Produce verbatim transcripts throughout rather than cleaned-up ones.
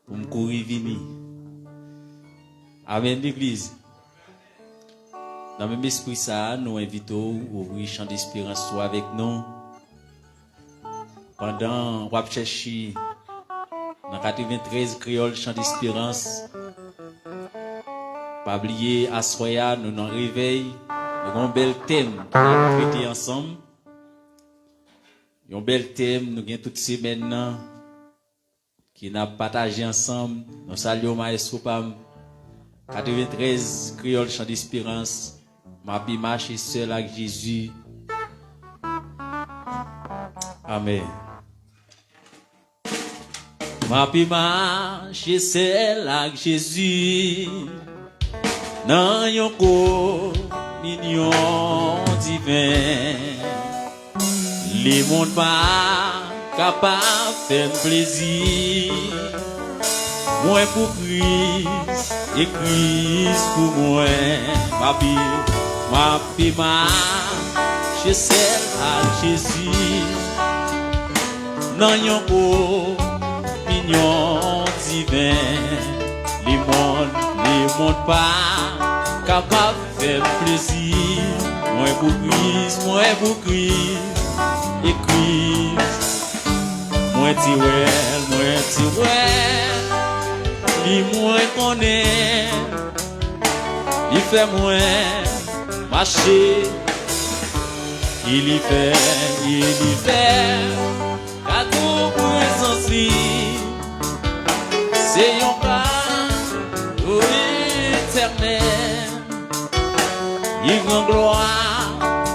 pou m kouri vini. Amèn, legliz. Nan menm espri sa a, nou envite w ouvri Chan Desperans ou avèk nou. Pandan w ap chèche nan katreventrèz Kreyòl Chan Desperans, pa bliye aswè a, nou nan revèy, nou gen yon bèl tèm pou n ap trete ansanm. Yon bèl tèm nou gen tout semèn nan, ke n ap pataje ansanm. Nou salye w, mayestwo pa m. Katreventrèz Kreyòl Chan Desperans. M ape mache sèl ak Jezi. Amèn. M ape mache sèl ak Jezi nan yon kominyon diven. Lemonn pa kapab fè m plezi. Mwen pou Kris e Kris pou mwen. M ape, m ape mache sèl ak Jezi nan yon kominyon diven. Lemonn, lemonn pa kapab fè m plezi. Mwen pou Kris, mwen pou Kris e Kris. Mwen te wè l, mwen te wè l, li mwen konnen, li fè mwen mache, e li fè, e li fè kado prezans li. Se yon kado etènèl. Li gran glwa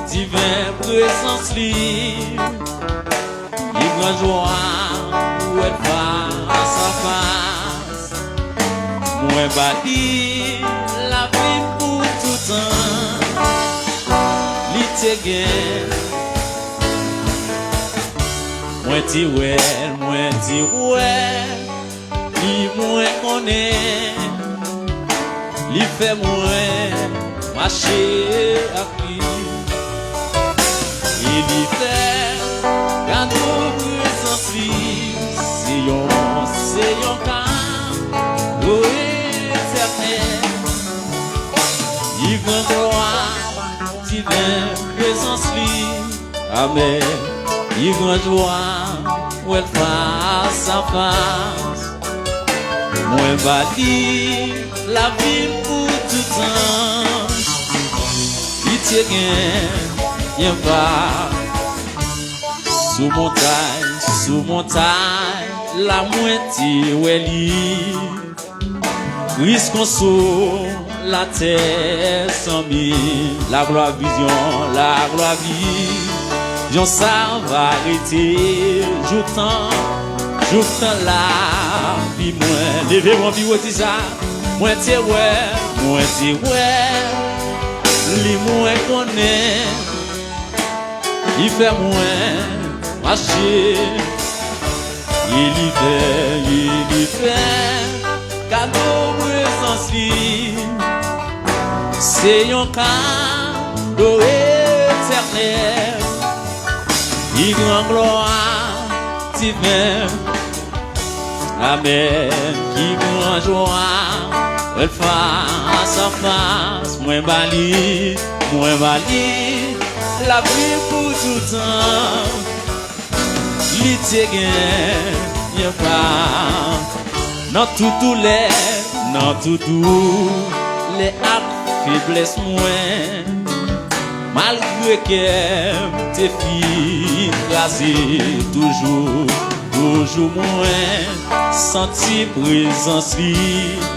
diven prezans li. Li gran jwa pou wè l fas a fas. Mwen ba li lavi m pou toutan. Li te gen. Mwen te wè l, mwen te wè l. Li mwen konnen, li fè mwen mache ak li. E li fè kado prezans li. Se yon, se yon kado etènèl. Li gran glwa diven prezans li. Amèn. Li gran jwa wè l fas a fas. Mwen ba li lavi m pou toutan. Li te gen, gen pa. Sou montay, sou montay la mwen te wè li. Kris konsolatè, zanmi, laglwa vizyon, laglwa vizyon sa va rete joutan, joutan lavi mwen. Leve mwen pi wo di sa. Mwen te wè, mwen te wè, li mwen konnen, li fè mwen mache. E li fè, e li fè kado prezans li. Se yon kado etènèl. Li gran glwa diven. Amèn. Ki gran jwa wè l fas a fas. Mwen ba li, mwen ba li lavi pou toutan. Li te gen, gen pa nan tout doulè, nan tout doulè ak feblès mwen. Malgre kè m te fin kraze, toujou, toujou mwen santi prezans li.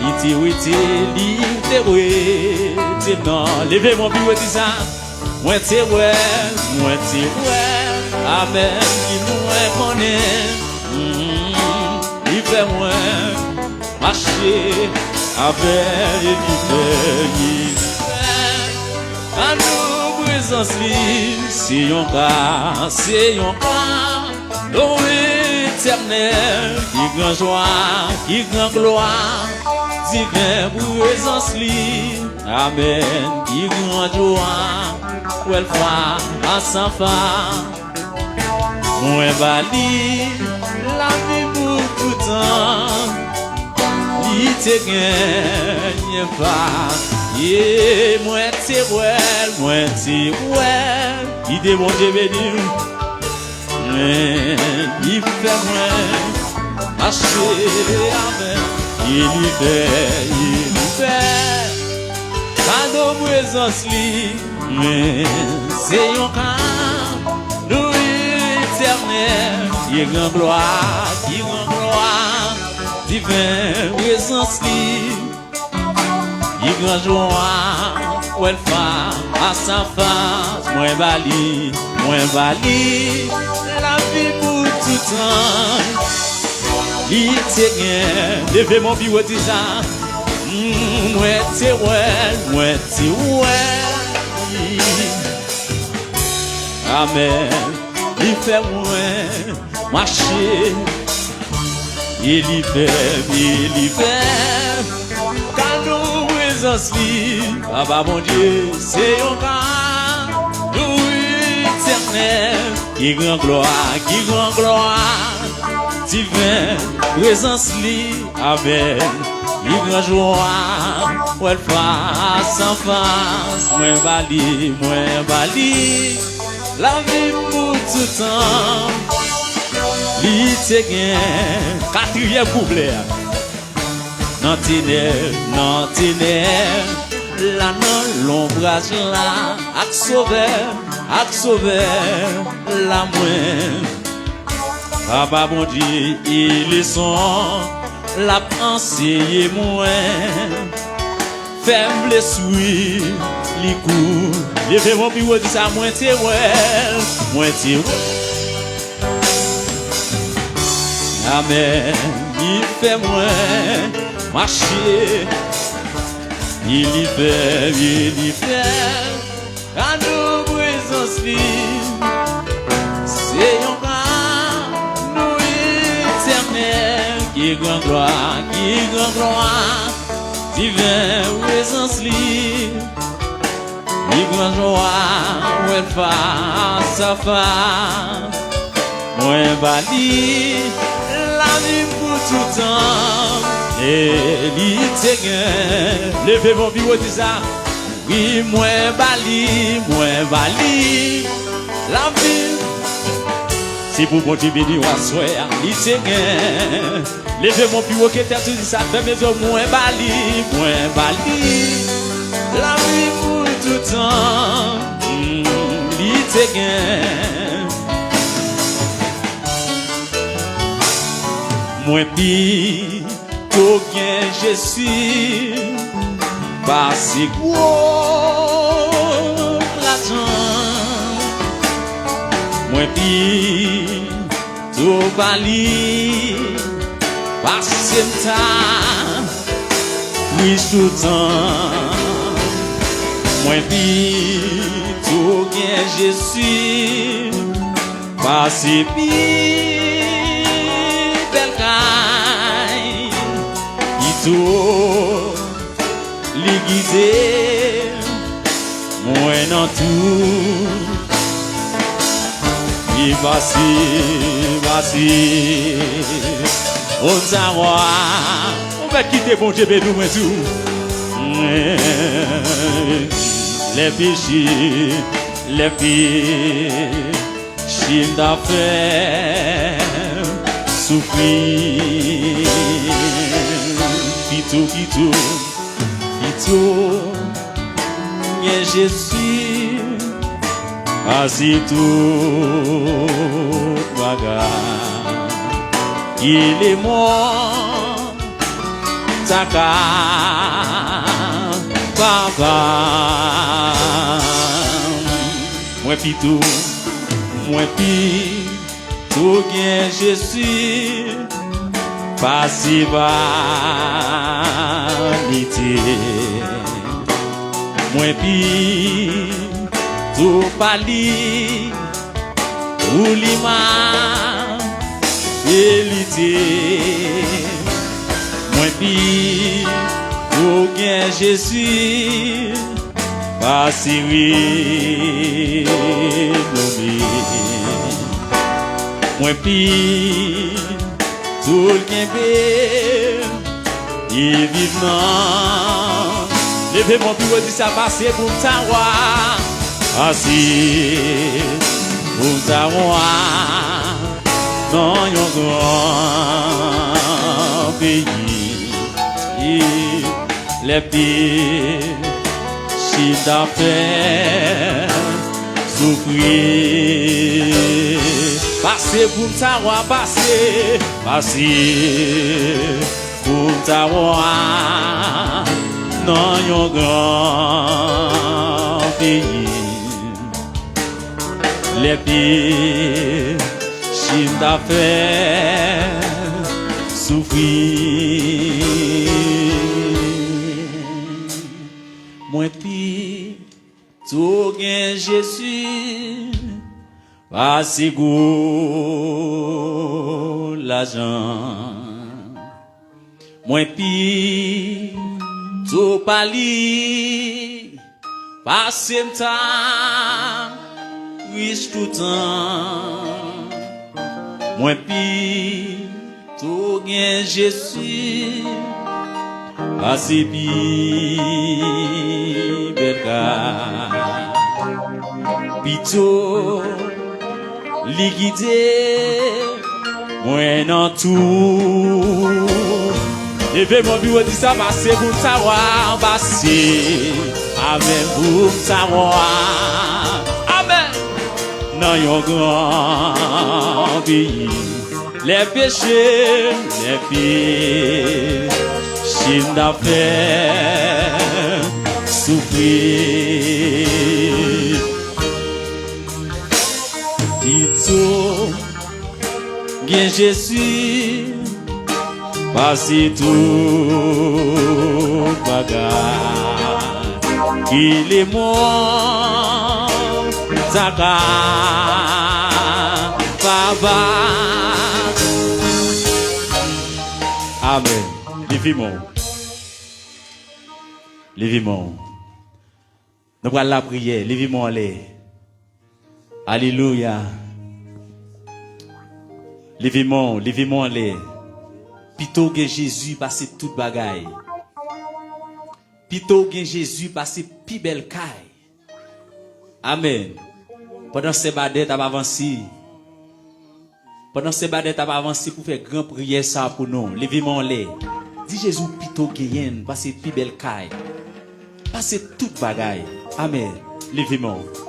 Li te rete, li te rete nan. Leve mwen pi wo di sa. Mwen te wè, mwen te wè, amèn, li mwen konnen, mm, li fè mwen mache avè l, li fè, li fè. Kado prezans li, se yon ka, se yon ka. O Etènèl, ki gran jwa, ki gran glwa, diven prezans li. Amèn, ki gran jwa, wè l fas a fas. Mwen ba li lavi pou toutan. te genyen pa. E mwen te wè l, mwen te wè l. Kite Bondye beni w. Men li fè mwen mache avè l. E li fè, e li fè kado prezans li. Men se yon kado etènèl. Ki gran glwa, ki gran glwa. Diven prezans li. Ki gran jwa, wè l fas a fas. Mwen ba li, mwen ba li lavi pou toutan. Li te gen, leve men w pi wo di sa. Mm, mwen te wè l, mwen te wè li. Amèn. Li fè mwen mache. E li fè, e li fè kado prezans li. Papa Bondye, se yon kado etènèl. Ki gran glwa, ki gran glwa. Diven prezans li avè l. Ki gran jwa, wè l fas a fas. Mwen ba li, mwen ba li lavi pou toutan. Li te gen katriyèm kouplè a. Nan tenèb, nan tenèb la, nan lonbraj la, ak Sovè, ak Sovè la mwen. Papa Bondye, e leson l ap anseye mwen. Fè m vle swiv li kou. Leve men w pi wo, di sa, mwen te wè l, mwen te wè l. Amèn. Li fè mwen mache. E li fè, e li fè kado prezans li. Se yon kado etènèl. Ki gran glwa, ki gran glwa. Diven prezans li. Li gran jwa, wè l fas a fas. Mwen ba li lavi pou toutan. E li te gen, leve men w pi wo, di sa. Wi, mwen ba li, mwen ba li lavi. Se pou Bondye beni w aswè a, li te gen. Leve men w pi wo ke tèt ou, di sa, fèmen je w, mwen ba li, mwen ba li lavi pou toutan. Mm, li te gen. Mwen pito gen Jezi pase gwo lajan. Mwen pi to ba li, pase m ta pri toutan. Mwen pito gen Jezi, pase pi bèl kay, pito li kite mwen nan tou. Li pase, pase, on sa wa. Ou mèt kite Bondye beni mwen tou. Mwen, lè peche, lè peche m ta fè soufri. Pito, pito, pito gen Jezi, pase tout bagay. Ki lemonn ta ka, papa. Mwen pito, mwen pi to gen Jezi, pase vanite. Mwen pito ba li, pou li mache lite. Mwen pito gen Jezi, pase renome. Mwen pito l kenbe Li viv nan. Leve men w pi wo, di sa: pase pou m ta wa. Pase pou m ta wa nan yon gran peyi. Lè peche m ta fè soufri. Pase pou m ta wa, pase, pase pou m ta wa nan yon gran peyi. Lè peche m ta fè soufri. Mwen pito gen Jezi pase gwo lajan. Mwen pito pa li pase m ta rich toutan. Mwen pito gen Jezi pase pi bèl kay. Pito li kite mwen nan tou. Leve men w pi wo, di sa: pase pou m ta wa, pase avè m pou m ta wa. Amèn. Nan yon gran peyi. Lè peche m, lè peche m ta fè soufri. Pito gen Jezi pase tout bagay. Ki lemon ta ka papa. Amèn. Leve men w. Leve men w. Nou pral lapriyè. Leve men w anlè. Alelouya. Leve men w, leve men w anlè. Pito w gen Jezi pase tout bagay. Pito w gen Jezi pase pi bèl kay. Amèn. Pandan sè Badè t ap avanse, pandan sè Badè t ap avanse pou fè gran priyè sa a pou nou, leve men w anlè. Di Jezi w pito genyen l pase pi bèl kay, pase tout bagay. Amèn. Leve men w.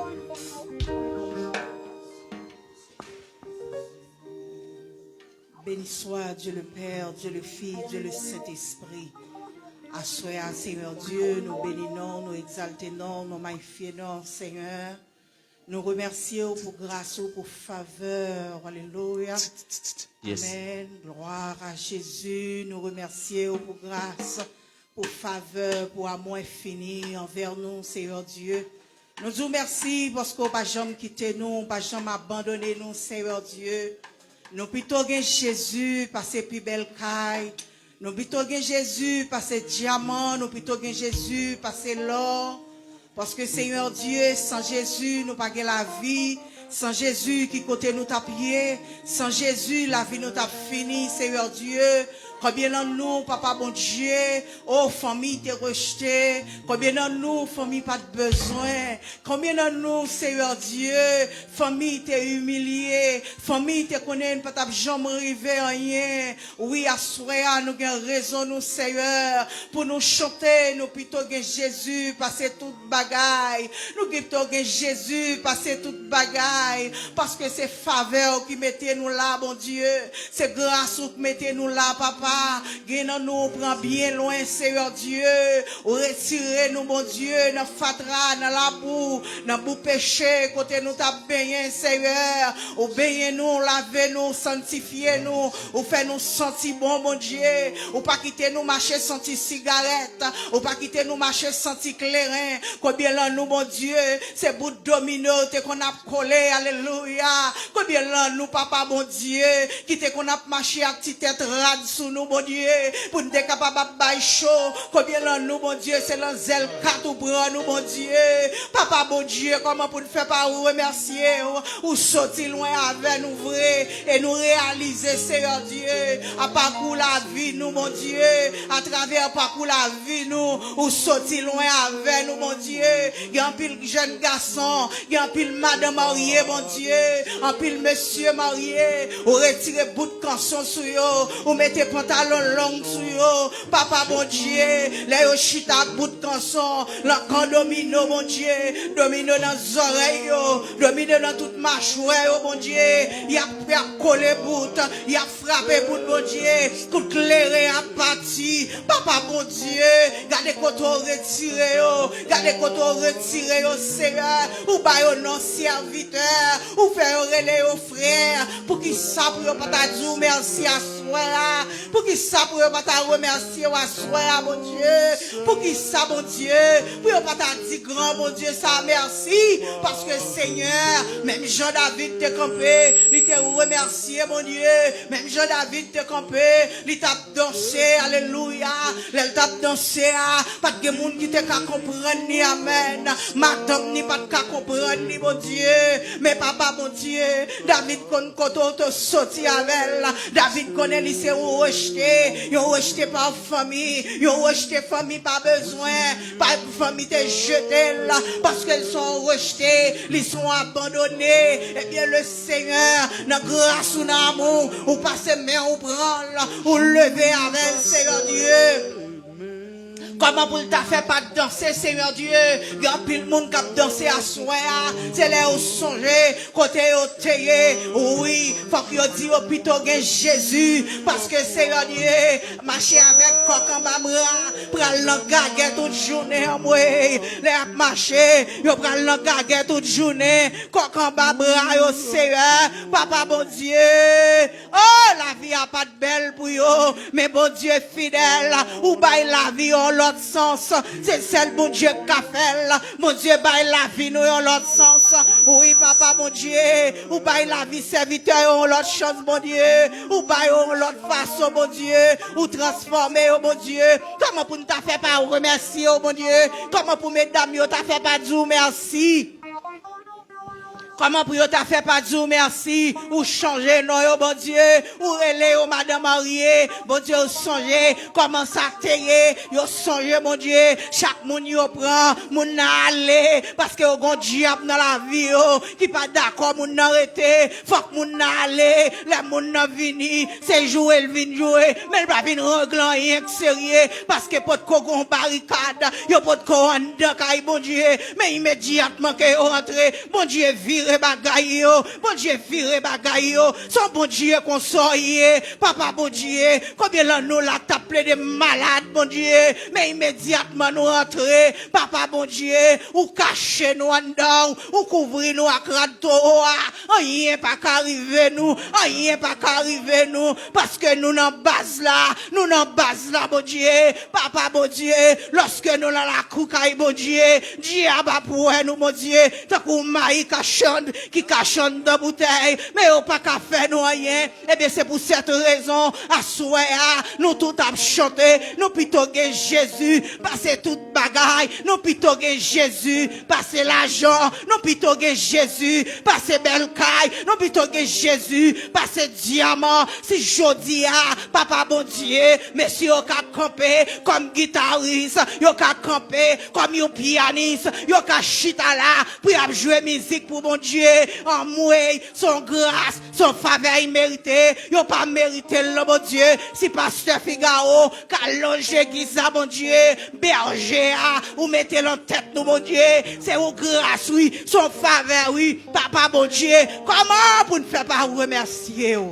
Béni soit Dieu le Père, Dieu le Fils, Dieu le Saint-Esprit. Aswè a, Senyè Dye, nou beni non w, nou egzalte non w, nou mayifye non w, Senyè. Nou remèsye w pou gras ou, pou favè w. Alelouya. Yes. Amèn. Glwa a Jezi. Nou remèsye w pou gras, pou favè, pou amou enfini anvè nou, Senyè Dye. Nou di w mèsi paske w pa janm kite nou, w pa janm abandone nou, Senyè Dye. Nou pito gen Jezi pase pi bèl kay. Nou pito gen Jezi pase dyaman, nou pito gen Jezi pase lò. Paske, Senyè Dye, san Jezi, nou pa gen lavi. San Jezi, ki kote nou t ap ye? San Jezi, lavi nou t ap fini, Senyè Dye. Konbyen nan nou, Papa Bondye, o, fanmi te rejte? Konbyen nan nou, fanmi pa t bezwen? Konbyen nan nou, Senyè Dye, fanmi te imilye? Fanmi te konnen n pa t ap janm rive anyen? Wi, aswè a, nou gen rezon, nou, Senyè, pou nou chante. Nou pito gen Jezi pase tout bagay. Nou pito gen Jezi pase tout bagay. Paske se favè w ki mete nou la, Bondye. Se gras ou k mete nou la, Papa. Gen nan nou ou pran byen lwen, Senyè Dye. Ou retire nou, Bondye, nan fatra, nan labou, nan bou peche, kote nou t ap benyen, Senyè. Ou benyen nou, ou lave nou, ou sanntifye nou, ou fè nou santi bon, Bondye. Ou pa kite nou mache santi sigarèt, ou pa kite nou mache santi kleren. Konbyen lan nou, Bondye, se bout domino te konn ap kole, alelouya. Konbyen lan nou, Papa Bondye, ki te konn ap mache ak ti tèt rad sou nou? Bondye, pou n te kapab ap bay cho. Konbyen lan nou, Bondye, se lan zèl kat ou pran nou, Bondye. Papa Bondye, kòman pou n fè pa remèsye w? Ou soti lwen avè nou vre, e nou reyalize, Seyè Dye, a pakou lavi nou, Bondye, atravè pakou lavi nou, ou soti lwen avè nou, Bondye. Gen anpil jèn gason, gen anpil madan marye, Bondye, anpil mesye marye, ou retire bout kanson sou yo, ou mete pantalon long sou yo, Papa Bondye, lè yo chita ak bout kanson, lan kan domino, Bondye, domino nan zòrèy yo, domino nan tout machwè yo, Bondye, y ap, y ap kole bout, y ap frape bout, Bondye, kout kleren ap pati, Papa Bondye, gade kote w retire yo, gade kote w retire yo, Seyè, ou ba yo non sèvitè, ou fè yo rele yo frè, poukisa pou yo pa ta di w mèsi aswè a? Poukisa pou yo pa ta remèsye w aswè a, Bondye? Poukisa, Bondye, pou yo pa ta di gran Bondye sa mèsi? Paske, Senyè, menm jan David te kanpe, li te remèsye Bondye. Menm jan David te kanpe, li t ap danse, alelouya. Lè l t ap danse a, pa t gen moun ki te ka konprann li, amèn. Madanm ni pa t ka konprann li, Bondye. Men Papa Bondye, David konn kote w te soti avè l. David konnen li se yon rejte, yon rejte pa fanmi, yon rejte fanmi pa bezwen, pa fanmi te jete l, paske l se yon rejte, li se yon abandone. Ebyen, le Senyè, nan gras ou, nan amou, ou pase men ou pran l, ou leve avè l, Seyè Dye. Kòman pou l ta fè pa danse, Senyè Dye? Gen anpil moun k ap danse aswè a. Se lè yo sonje kote yo te ye. Wi, fòk yo di yo pito gen Jezi. Paske, Seyè Dye, mache avèk kòk anba bra, pral nan gagè tout jounen, anmwey. Lè y ap mache, yo pral nan gagè tout jounen. Kòk anba bra yo, Seyè, Papa Bondye. Oh, lavi a pa t bèl pou yo, men Bondye fidèl, ou bay lavi yon lòt sans. Se sèl Bondye k ka fè l. Bondye bay lavi nou yon lòt sans. Wi, Papa Bondye, ou bay lavi sèvitè yo yon lòt chans, Bondye. Ou bay yo yon lòt fason, Bondye. Ou transfòme yo, Bondye. Kòman pou n ta fè pa remèsye w, Bondye? Kòman pou medam yo ta fè pa di w mèsi? Kòman pou yo ta fè pa di w mèsi? Ou chanje non yo, Bondye. Ou rele yo madan marye. Bondye, ou sonje kòman sa te ye. Yo sonje, Bondye, chak moun yo pran, moun nan ale. Paske yo gon dyab nan lavi yo ki pa dakò moun nan rete. Fòk moun nan ale. Lè moun nan vini, se joure l vin joure. Men l pa vin regle anyen k serye. Paske potko gon barikad. Yo potko anndan kay Bondye. Men imedyatman ke yo rantre, Bondye vire bagay yo. Bondye vire bagay yo. Se yon Bondye konsa w ye, Papa Bondye. Konbyen lan nou la k t ap plede malad, Bondye? Men imedyatman nou rantre, Papa Bondye, ou kache nou anndan w, ou kouvri nou ak rad towo a. Anyen pa ka rive nou, anyen pa ka rive nou, paske nou nan baz la, nou nan baz la, Bondye. Papa Bondye, lòske nou nan lakou kay Bondye, dyab ap wè nou, Bondye, tankou mayi kachann ki kache anndan boutèy, men yo pa ka fè nou anyen. Ebyen, se pou sèt rezon, aswè a, nou tout ap chante, nou pito gen Jezi pase tout bagay, nou pito gen Jezi pase lajan, nou pito gen Jezi pase bèl kay, nou pito gen Jezi pase dyaman. Si jodi a, Papa Bondye, mesye yo ka kanpe kòm gitaris, yo ka kanpe kòm yon pyanis, yo ka chita la pou y ap jwe mizik pou Bondye. Anmwey, se yon gras, se yon favè imerite. Yo pa merite l non, Bondye. Si pastè Figaro ka lonje egliz la, Bondye, bèje a, ou mete l an tèt nou, Bondye. Se yon gras, wi, se yon favè, wi, Papa Bondye. Kòman pou n fè pa remèsye w?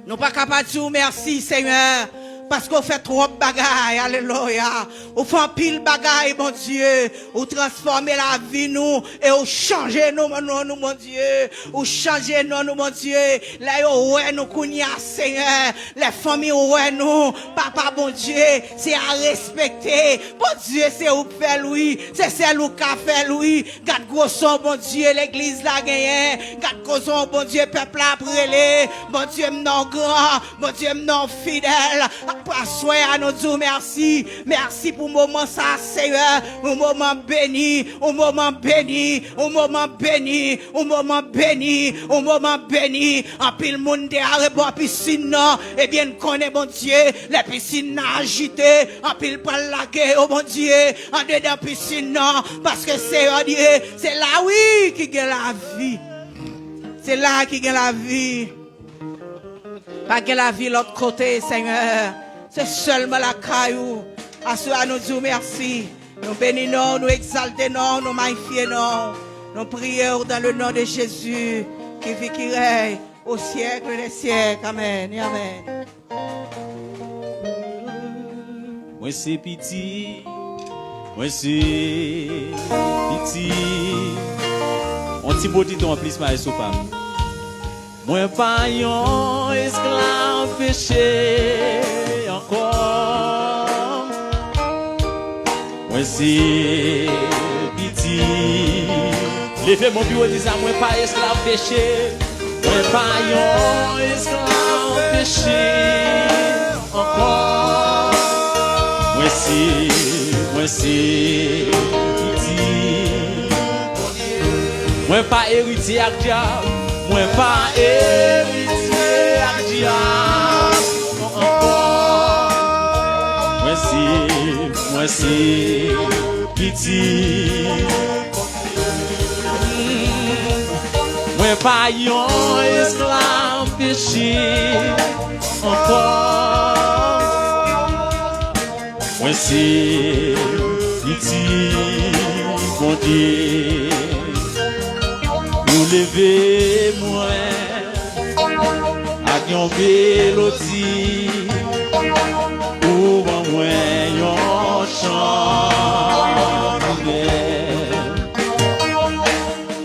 Nou pa ka pa di w mèsi, Senyè. Paske w fè twòp bagay, alelouya. Ou fè anpil bagay, Bondye. Ou transfòme lavi nou e ou chanje non, non nou, Bondye. Ou chanje non nou, Bondye. Lè yo wè nou kounye a, Senyè, lè fanmi wè nou, Papa Bondye, se a respekte. Bondye, se ou k fè l, wi. Se sèl ou k ka fè l, wi. Gad gwosè w, Bondye, legliz la genyen. Gad gwosè w, Bondye, pèp la ap rele. Bondye, m nan w gran. Bondye, m nan w fidèl. Aswè a, nou di w mèsi. Mèsi pou moman sa, Senyè. Yon moman beni, yon moman beni, yon moman beni, yon moman beni, yon moman beni. Anpil moun te arebò pisin nan. Ebyen, n konnen, Bondye, lè pisin nan ajite, anpil pral lage yo, Bondye, andedan pisin nan. Paske, Senyè Dye, se la, wi, ki gen lavi. Se la ki gen lavi. Pa gen lavi lòt kote, Senyè. Se sèlman lakay ou. Aswè a, nou di w mèsi. Nou beni non w, nou egzalte non w, nou mayifye non w. Nou priye w dans le nom de Jésus, qui vit, qui règne au siècle des siècles. Amèn e amèn. Mwen se piti, mwen se piti. On ti bo diton an plis, maestro pa m. Mwen pa yon esklav peche ankò. Mwen se piti. Leve men w pi wo, di sa, mwen pa esklav peche. Mwen pa yon esklav peche ankò. Mwen se, mwen se piti. Mwen pa eritye ak dyab. Mwen pa eritye ak dyab ankò. Mwen se, mwen se piti. Mwen pa yon esklav peche ankò. Mwen se piti Bondye. Ou leve mwen ak yon melodi. Ou ban mwen yon chan nouvèl.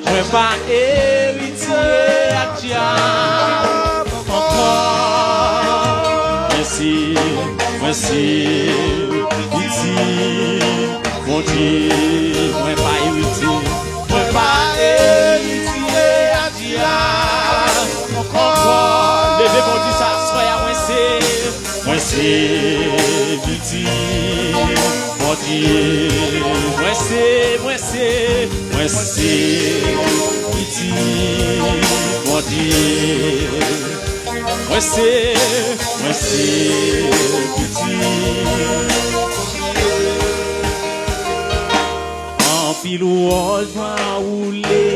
Mwen pa eritye ak dyab ankò. Mwen se, mwen se piti Bondye. Mwen pa eritye, mwen pa eritye ak dyab ankò. Leve men w di sa aswè a, mwen se, mwen se piti Bondye. Mwen se, mwen se, mwen se piti Bondye. Mwen se, mwen se piti Bondye. Anpil wòch va woule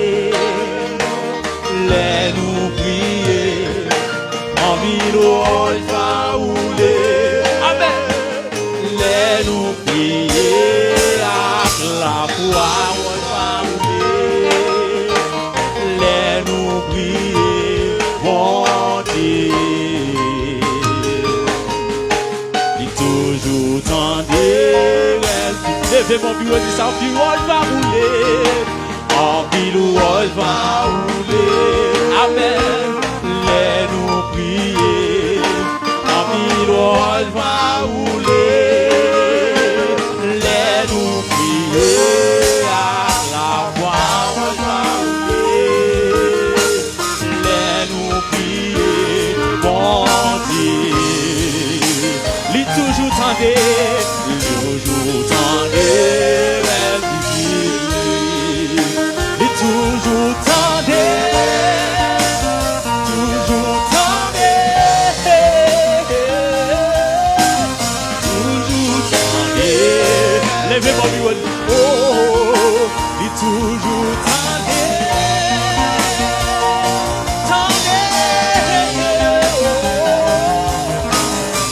lè nou priye. Anpil wòch va woule. Amèn. Lè nou priye ak lafwa, wòch va woule. Lè nou priye Bondye, li toujou tande rèv. Leve men w pi wo, di sa, anpil wòch va woule. Anpil wòch va woule. Amèn. Lè nou priye, anpil wòch va woule. Lè nou priye ak lafwa, wòch va woule. Lè nou priye Bondye, li toujou tande, li toujou tande rèv li. Li toujou tande, toujou tande, toujou tande. Leve men w pi wo. Oh, li toujou tande, tande.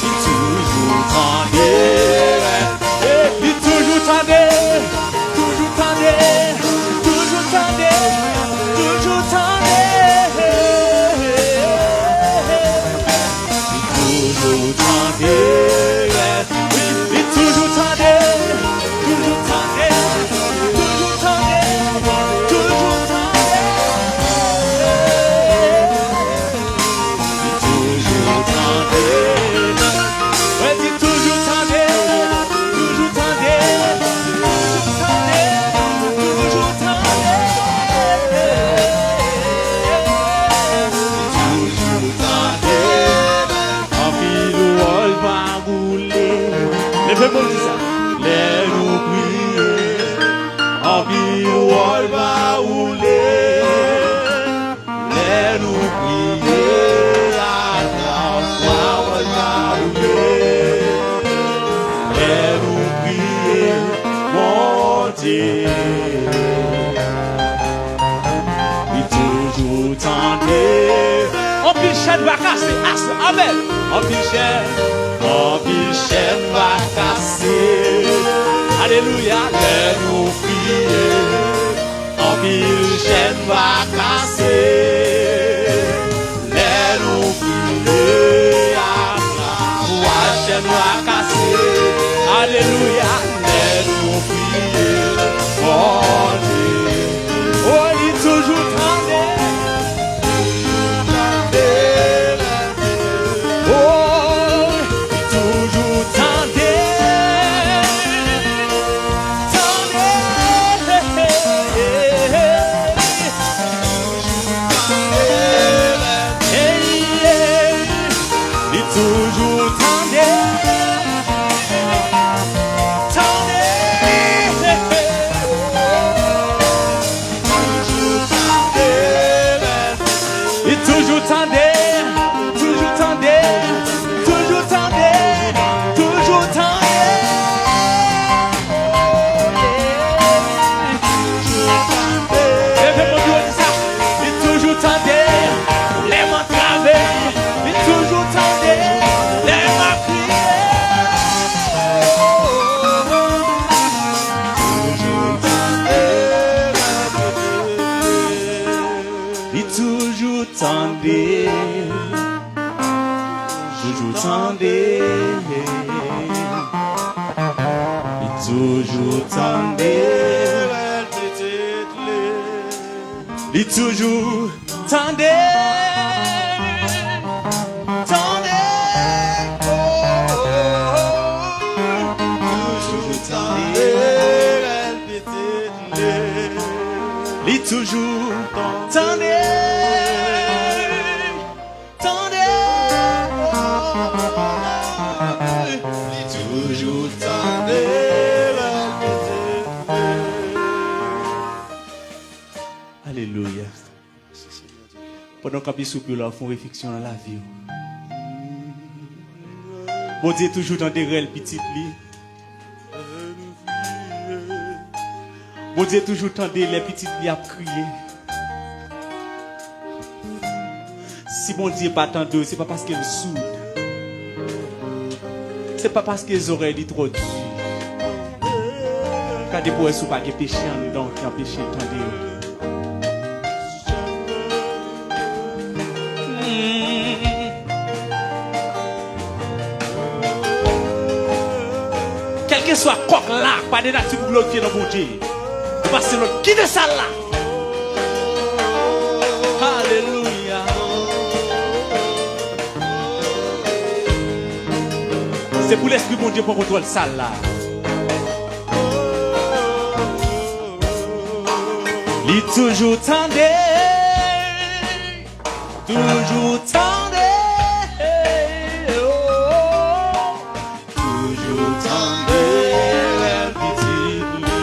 Li toujou tande, li toujou tande, toujou tande, toujou tande, toujou tande. Li toujou tande. Fè Bondye sa. Lè nou priye, anpil wòl pa woule. Lè nou priye, atravwa wòl pa woule. Lè nou priye, Bondye, li toujou tande. Anpil chèn va kase. As-, amèn. Anpil chèn, anpil chèn va kase. Alelouya. Lè nou priye, anpil chèn va kase. Lè nou priye, atravwa chèn va kase. Alelouya. Lè nou priye, Bondye, o, li toujou tande. Oh, li toujou tande. Tande. Hey, hey. Li toujou tande. Tande. Li toujou tande, toujou tande, toujou tande, toujou tande. Leve men w pi wo, di sa. Li toujou tande lè m antrave. Li toujou tande lè m ap kriye. Li toujou tande, toujou tande. Li toujou tande. Li toujou tande. Tande. Oh, oh, oh. Toujou tande. Li toujou tande. Tande. Li toujou tande. Alelouya. Pandan w kanpe sou pye w la, w fè yon refleksyon nan lavi w. Bondye toujou tande rèl pitit li. Bondye toujou tande lè pitit li ap kriye. Si Bondye pa tande w, se pa paske l soud. Se pa paske zòrèy li twò di. Gade pou w wè si w pa gen peche anndan w ki anpeche l tande w. Kèlkeswa kòk la, pa de nati pou glorifye non Bondye. Ou pase lòt, kite sal la. Alelouya. Se pou Lespri Bondye pran kontwòl sal la. Li toujou tande, toujou tande, oh, toujou tande pitit li.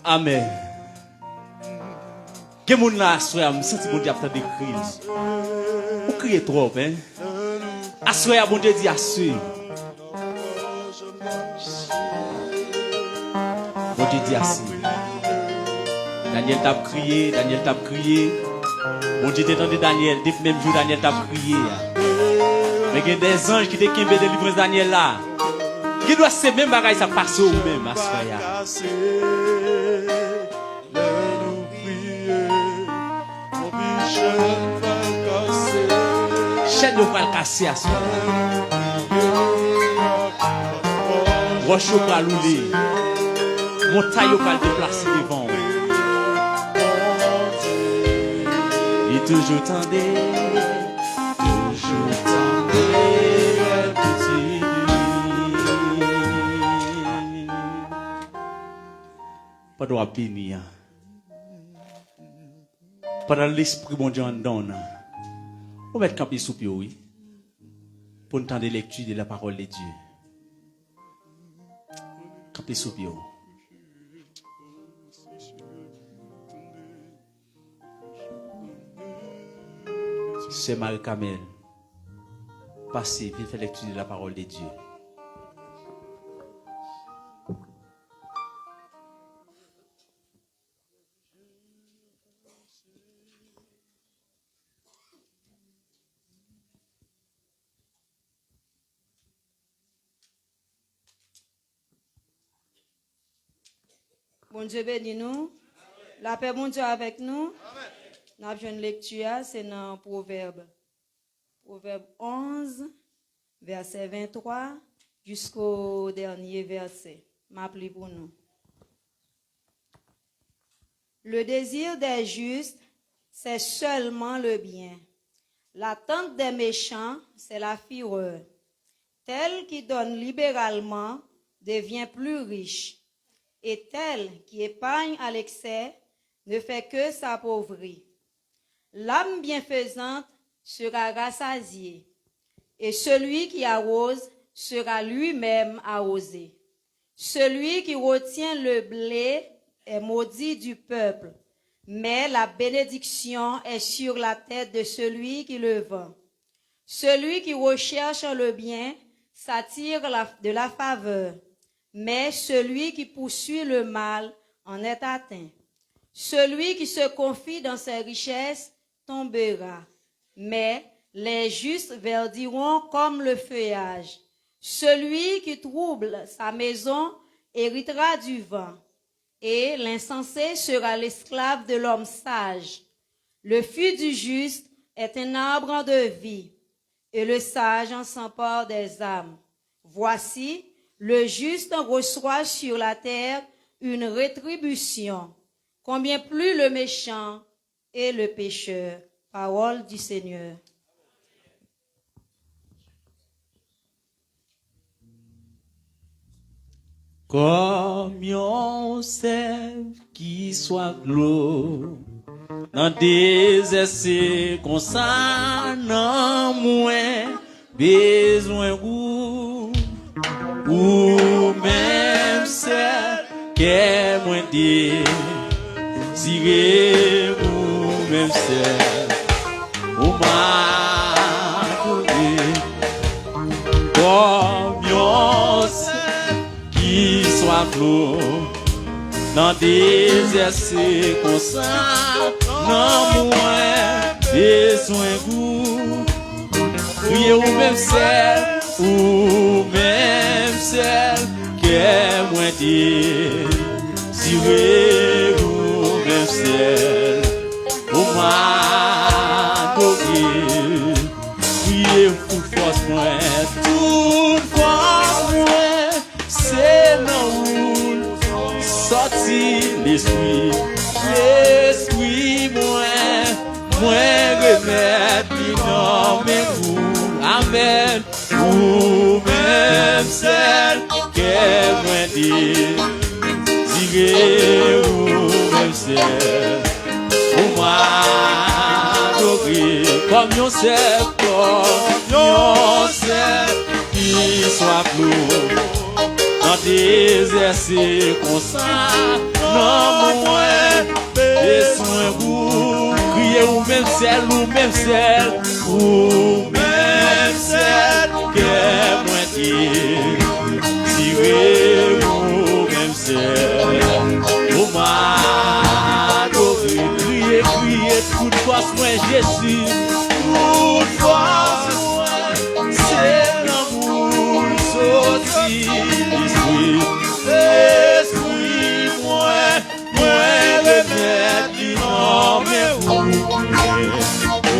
Amèn. Gen moun la aswè a, m santi Bondye ap tande kri l. Ou kriye twòp, en. Aswè a, Bondye di ase. Bondye di ase. Danyèl t ap kriye, Danyèl t ap kriye. Bondye te tande Danyèl, depi menm jou Danyèl t ap kriye a. Men gen de zanj ki te kenbe delivrans Danyèl la. Gen dwa se menm bagay sa k pase w menm aswè a. Lè nou priye, anpil chèn pral kase. Chèn yo pral kase aswè a. Lè nou priye, wòch yo pral woule. Montay yo pral deplase devan w. Li toujou tande, toujou tande pitit li. Pandan w ap beni a, pandan Lespri Bondye anndan w nan, Ou mèt kanpe sou pye w, wi. Pou n tande lecture de la parole de Dieu. Kanpe sou pye w. Sè Marie Carmel, pase, vin fè lecture de la parole de Dieu. Bondye beni nou. Lapè Bondye avèk nou. N ap jwenn lekti a, se nan Pwovèb. Pwovèb onz, vèsè venntwa, jisko dènye vèsè. M ap li pou nou. Le désir des justes, c'est seulement le bien. L'attente des méchants, c'est la fureur. Tel qui donne libéralement devient plus riche, et tel qui épargne à l'excès ne fait que s'appauvrir. L'âme bienfaisante sera rassasiée, et celui qui arrose sera lui-même arrosé. Celui qui retient le blé est maudit du peuple, mais la bénédiction est sur la tête de celui qui le vend. Celui qui recherche le bien s'attire la- de la faveur, mais celui qui poursuit le mal en est atteint. Celui qui se confie dans ses richesses tombera, mais les justes verdiront comme le feuillage. Celui qui trouble sa maison héritera du vent, et l'insensé sera l'esclave de l'homme sage. Le feu du juste est un arbre de vie, et le sage en s'empare des âmes. Voici, le juste reçoit sur la terre une rétribution. Combien plus le méchant et le pécheur. Parole du Seigneur. Kòm yon sèv ki swaf dlo nan dezè, se konsa nanm mwen bezwen ou. Ou menm sèl kè mwen dezire, ou menm sèl ou m adore. Kòm yon sèl ki swaf dlo nan dezè, se konsa nanm mwen bezwen ou. Kriye ou menm sèl, ou menm sèl kè mwen dezire, ou menm sèl ou m adore. Kriye tout fòs mwen, tout fòs mwen, se nan ou l sòti, lespri, lespri mwen, mwen remèt li nan men ou. Amèn. Ou menm sèl kè mwen dezire, ou menm sèl ou m adore. Kòm yon sèl, kòm yon sèl ki swaf dlo nan dezè, se konsa nanm mwen bezwen ou. Kriye ou menm sèl, ou menm sèl, ou menm sèl kè mwen dezire, ou menm sèl ou m adore. Kriye, kriye tout fòs mwen, Jezi, tout fòs mwen, se nan ou l sòti. Lespri, lespri mwen, mwen remèt li nan men ou.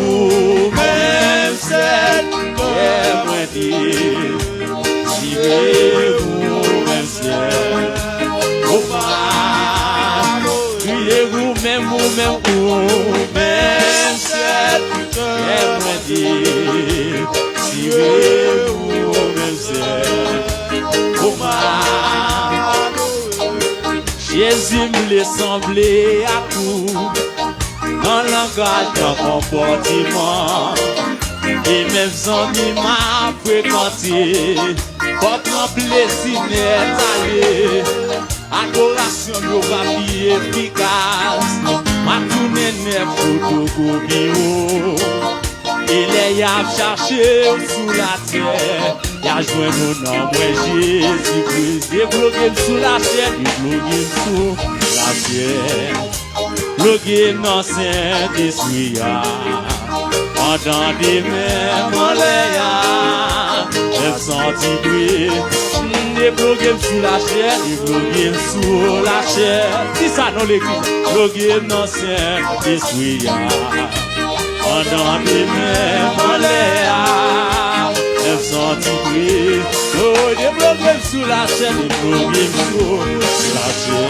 Ou menm sèl kè mwen dezire, ou menm sèl ou m adore. Kriye ou menm, ou menm, ou menm sèl kè mwen dezire, ou menm sèl ou m adore. Jezi, m vle sanble ak ou nan langaj, nan konpòteman, E menm zanmi m ap frekante, pòt lan plezi nèt ale. Adorasyon m yo va pi efikas. M ap tounen nèf fotokopi w. E lè y ap chache w sou latè, y a jwenn ou nan mwen Jezi Kris. Debloke m sou lachè, debloke m sou lachè. Ploke m nan Sentespri a. Pandan de men m anlè a, fè m santi dwe. Debloke m sou lachè, debloke m sou lachè. Di sa non legliz. Ploke m nan Sentespri a. Pandan de men m anlè a, fè m santi dwe. Oh, debloke m sou lachè, debloke m sou lachè.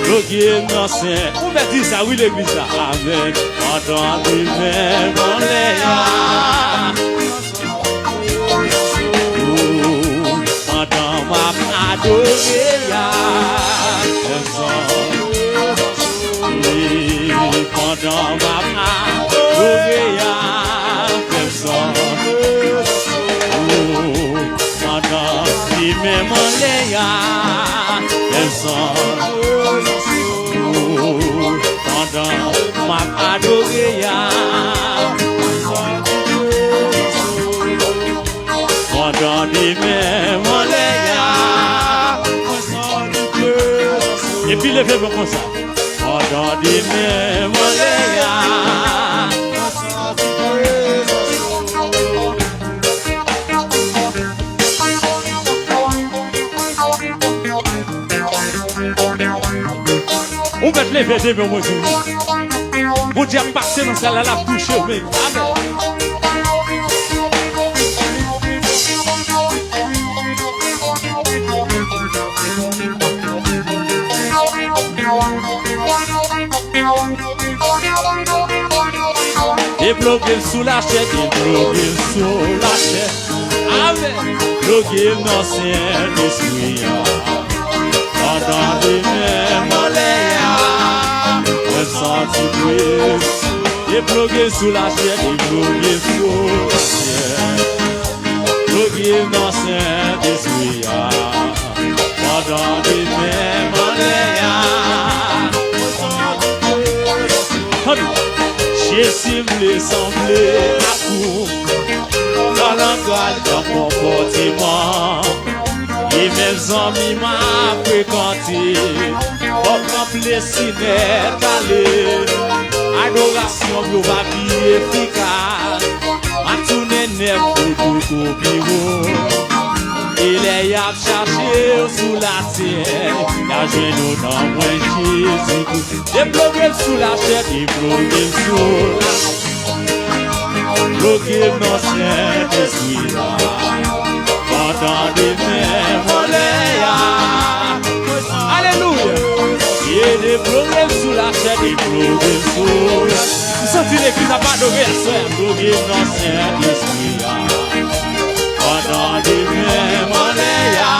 Ploke m nan Sen. Ou mèt di sa, wi, legliz la. Amèn. Pandan de men m anlè a. Oh, pandan m ap adore a. Fè m santi pandan m ap adore a, fè m santi. Oh, pandan li menm anlè a, fè m santi. Oh, pandan m ap adore a, pandan li menm anlè a. Epi leve men konsa. Pandan li menm anlè a. Ou mèt leve de men w, mwen di wi. Bondye ap pase nan sal la, l ap touche w menm. Amèn. Debloke m sou lachè, debloke m sou lachè. Amèn. Ploke m nan Sentespri a. Pandan li menm anlè a, mwen santi dwe. Debloke m sou lachè, debloke m sou lachè. Ploke m nan Sentespri a. Pandan li menm anlè a. Tande. Jezi, m vle sanble ak ou. Nan langaj, nan konpòteman. E menm zanmi m ap frekante. Fòk m ap lesi nèt ale. Adorasyon m yo va pi efikas. M ap tounen nèf fotokopi w. E lè y ap chache w sou latè, y a jwenn ou nan mwen Jezi Kris. Debloke m sou lachè, debloke m sou lachè. Bloke m nan Sentespri a. Pandan li menm anlè a. Alelouya. E debloke m sou lachè, debloke m sou lachè. M santi legliz ap adore aswè a. Bloke m nan Sentespri a. Pandan li menm anlè a.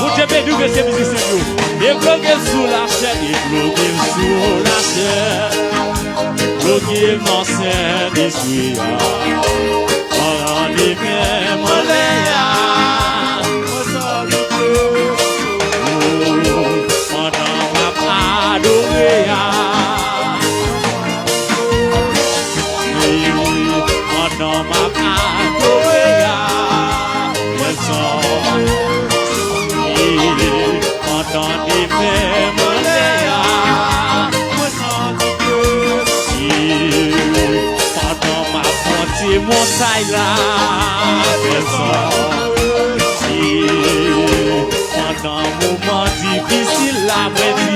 Bondye beni w, mesye mizisyen yo. Debloke m sou lachè, debloke m sou lachè. Bloke m nan Sentespri a. Pandan li menm anlè a. Pandan m ap adore a. Pandan m ap adore a. Mwen santi. Pandan li menm anlè a. Mwen santi. Pandan m ap monte montay la. Mwen santi. Pandan moman difisil la, mwen di,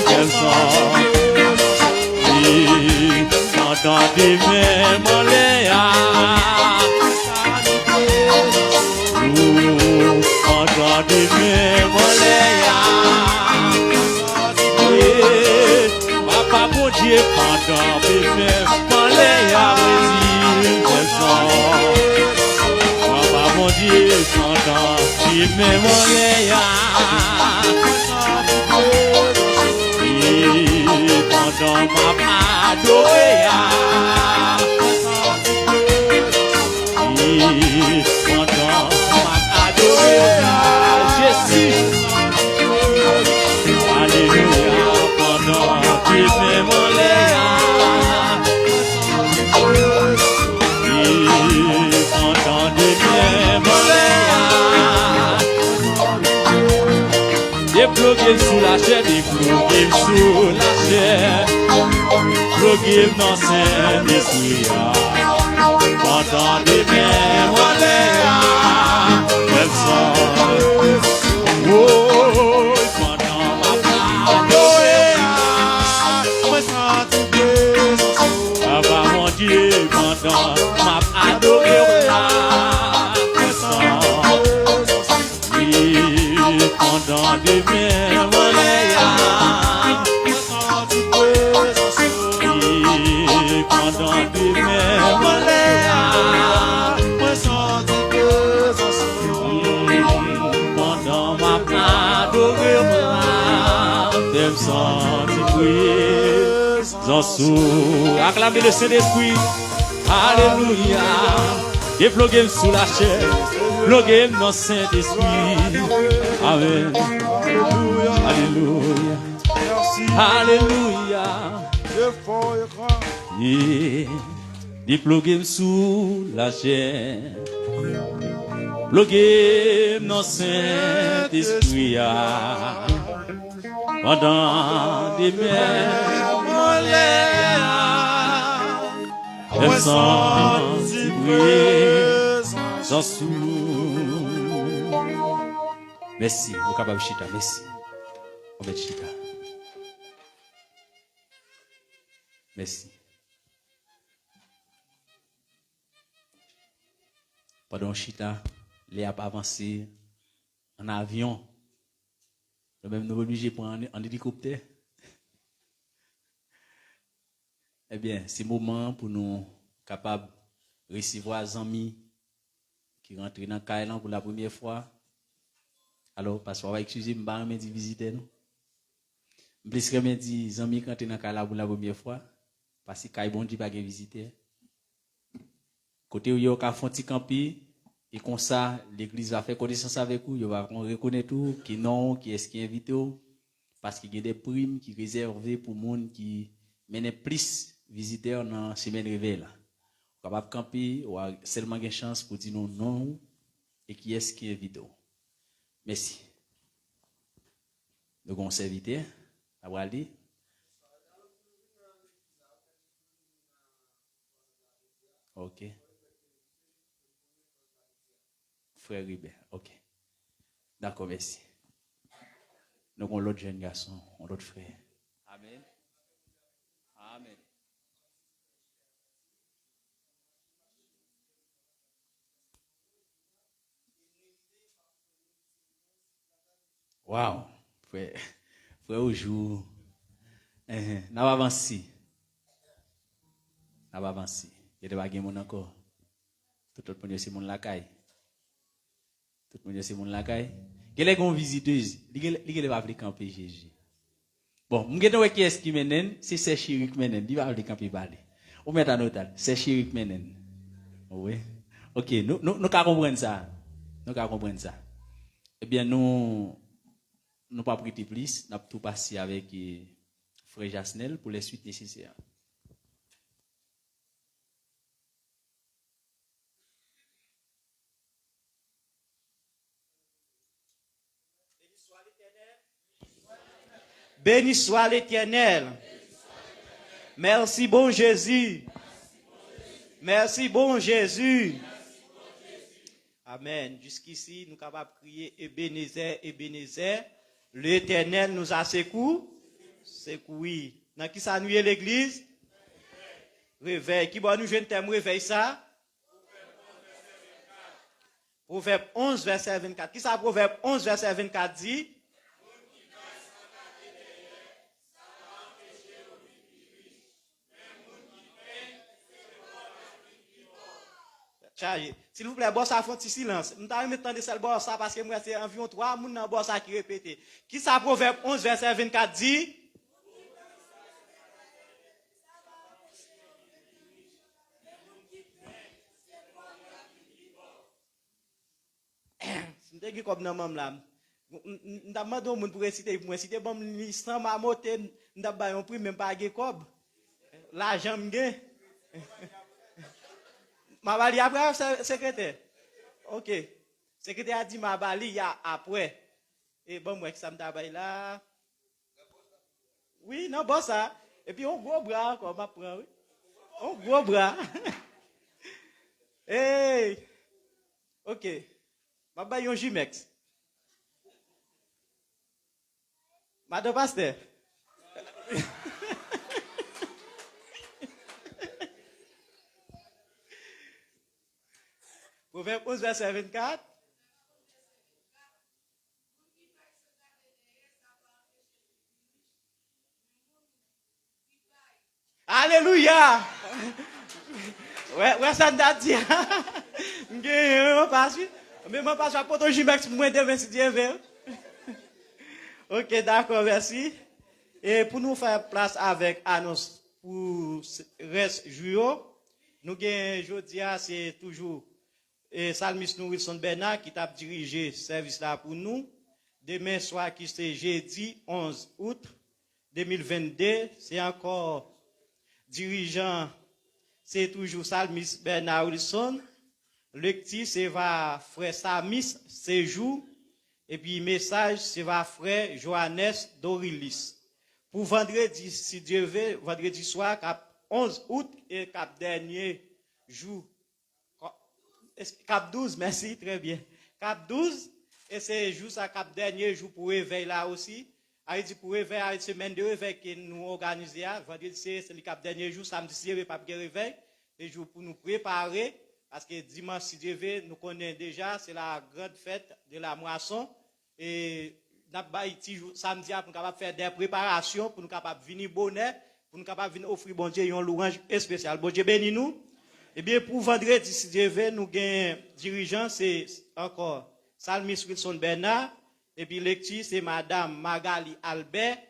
fè m santi. Pandan li menm anlè a. Ou, pandan li menm anlè a. Papa Bondye, pandan li menm anlè a, mwen di, fè m santi. Papa Bondye, pandan li menm anlè a. E pandan m ap adore a. Ploge m sou lachè, deploge m sou lachè. Ploge m nan Sentespri a. Pandan demen m anlè a, fè m santi. Woy, pandan m ap adore a, mwen santi prezans ou. Papa Bondye, pandan m ap adore w la, mwen santi. Wi, pandan demen m anlè a, mwen santi prezans ou. Wi, pandan demen m anlè a, mwen santi prezans ou. Pandan m ap adore w la, fè m santi prezans ou. Aklame le Sentespri. Alelouya. Deploge m sou lachè. Ploge m nan Sentespri. Amèn. Alelouya. Alelouya. Yeah. Deploge m sou lachè. Ploge m nan Sentespri a. Pandan demen m anlè a, mwen santi prezans ou. Mèsi, ou kapab chita, mèsi. Ou mèt chita. Mèsi. Pandan w chita, lè y ap avanse an avyon, nou menm nou oblije pran an, an elikoptè. Ebyen, se moman an pou nou kapab resevwa zanmi ki rantre nan kay lan pou lapremyè fwa. Alò, pastè, w a eskize m, m pa renmen di vizitè, non. M plis renmen di zanmi ki rantre nan kay la pou lapremyè fwa, paske kay Bondye pa gen vizitè. Kote w ye, w ka fè yon ti kanpe, e konsa, legliz va fè konesans avèk ou, yo va kon rekonèt ou, ki non w, kiyès ki envite w, paske gen de prim ki rezève pou moun ki mennen plis vizitè nan semèn revèy la. Ou kapab kanpe, w a sèlman gen chans pou di nou non w e kiyès ki envite w. Mèsi. Nou gen yon sèvitè, n a pral li. Ok. Frè Riben, ok. Dakò, mèsi. Nou gen yon lòt jèn gason, yon lòt frè. Amèn. Amèn. Waw, frè, frè Oujou. Enhen, n ap avanse. N ap avanse. Genlè pa gen moun ankò. Tout lòt moun yo se moun lakay. Tout moun yo se moun lakay. Genlè gen yon vizitèz, li genlè, li genlè pa vle kanpe Jezi. Bon, m gentan wè kiyès ki mennen l, se sè Cheri k mennen l, li pa vle kanpe pale. Ou mèt anota l, sè Cheri k mennen l. Wi. Ok, nou, nou, nou ka konprann sa. Nou ka konprann sa. Ebyen, nou, nou p ap rete plis, n ap tou pase avèk, eh, frè Jasnèl pou lè swit nesesè. Beni swa Letènèl. Mèsi bon Jezi. Mèsi bon Jezi. Amèn. Jiskisi, nou kapab kriye, Ebenezè, Ebenezè, Letènèl nou a sekou, sekouri. Nan ki sa nou ye, legliz? Revèy. Ki bò nou jwenn tèm revèy sa? Pwovèb onz, vèsè vennkat. Ki sa Pwovèb onz, vèsè vennkat di? Chaje. Silvouplè, bò sa fè yon ti silans. M ta renmen tande sèl bò sa, paske m wè se anviwon twa moun nan bò sa ki repete. Ki sa Pwovèb onz, vèsè vennkat di? Si m te gen kòb nan men m la, m, m, m, m t ap mande yon moun pou resite pou mwen. Si te ban m li san mamote, m, m t ap ba yon prim, men m pa gen kòb. Lajan m gen. M a ba li apre, se-, sekretè. Ok. Sekretè a di m a ba li a apre. E ban m wè ki sa m ta bay la. Wi, nan bò sa. Epi yon gwo bra ankò, m ap pran, wi. Yon gwo bra. Hey! Ok. M ap bay yon Jimex. Madan pastè. Pwovèb onz, vèsè vennkat. Alelouya! Wè, wè sa n t ap di a. M genyen wi, manpas wi. Men manpas ap pote yon Jimex pou mwen demen si Dye vle. Ok, dakò, mèsi. E pou nou fè plas avèk anons pou s- rès jou yo, nou gen jodi a, se toujou e Salmis nou Wilson Bernard ki t ap dirije sèvis la pou nou. Demen swa ki se jedi onz out de mil vennde, se ankò dirijan, se toujou Salmis Bernard Wilson. Lekti se va frè Samis Sejou. Epi mesaj se va frè Johannes Dorilis. Pou vandredi, si Dye vle, vandredi swa k ap onz out e k ap dènye jou Kò- es- k ap douz, mèsi, trè byen. K ap douz, e se jou sa k ap dènye jou pou revèy la osi. A vle di pou revèy a, semèn de revèy ke nou òganize a, vandredi se, se li k ap dènye jou, samdi si Dye vle p ap gen revèy. Se jou pou nou prepare, paske dimanch si Dye vle, nou konnen deja, se la grande fête de la moisson. E n ap bay ti jou samdi a pou nou kapab fè de preparasyon, pou nou kapab vini bonè, pou nou kapab vin ofri Bondye yon lwanj espesyal. Bondye beni nou. Ebyen, pou vandredi, si Dye vle, nou gen dirijan, se ankò Salmis Wilson Bernard, epi lekti, se Madanm Magali Albert,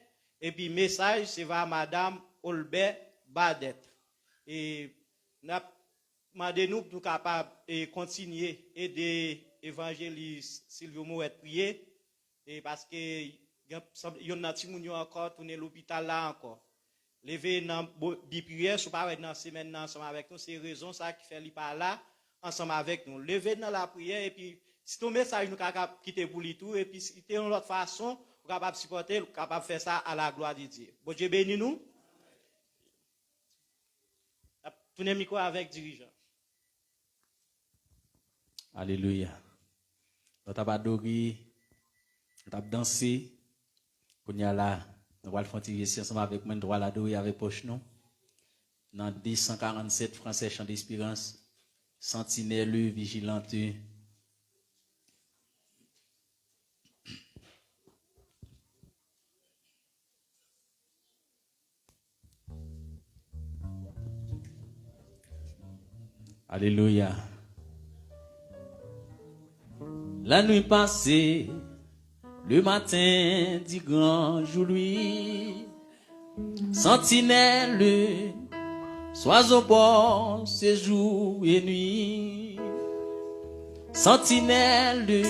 epi mesaj, se va Madanm Olbè Badet. E n ap mande nou pou nou kapab e kontinye ede evanjelis Silvio Moret priye, e paske gen- sanble yonn nan timoun yo ankò tounen lopital la ankò. Leve nan bo- bi priyè, si w pa wè nan semèn nan ansanm avèk nou, se rezon sa ki fè li pa la ansanm avèk nou. Leve nan lapriyè, epi si te yon mesaj nou ka, ka kite pou li tou, epi si te yon lòt fason, ou kapab sipòte l, ou kapab fè sa à la gloire de Dieu. Bondye beni nou. N ap tounen mikwo avèk dirijan. Alelouya. Nou t ap adore, nou t ap danse. Kounye a la, nou pral fè yon ti jesti ansanm avèk mwen, nou pral adore avèk pwòch nou. Nan de san karannsèt fransè, Chant d'Espérance, Sentinelle, Vigilante. Alelouya. La nuit passée, le matin du grand jour lui. Sentinelle, sois au poste jour et nuit. Sentinelle,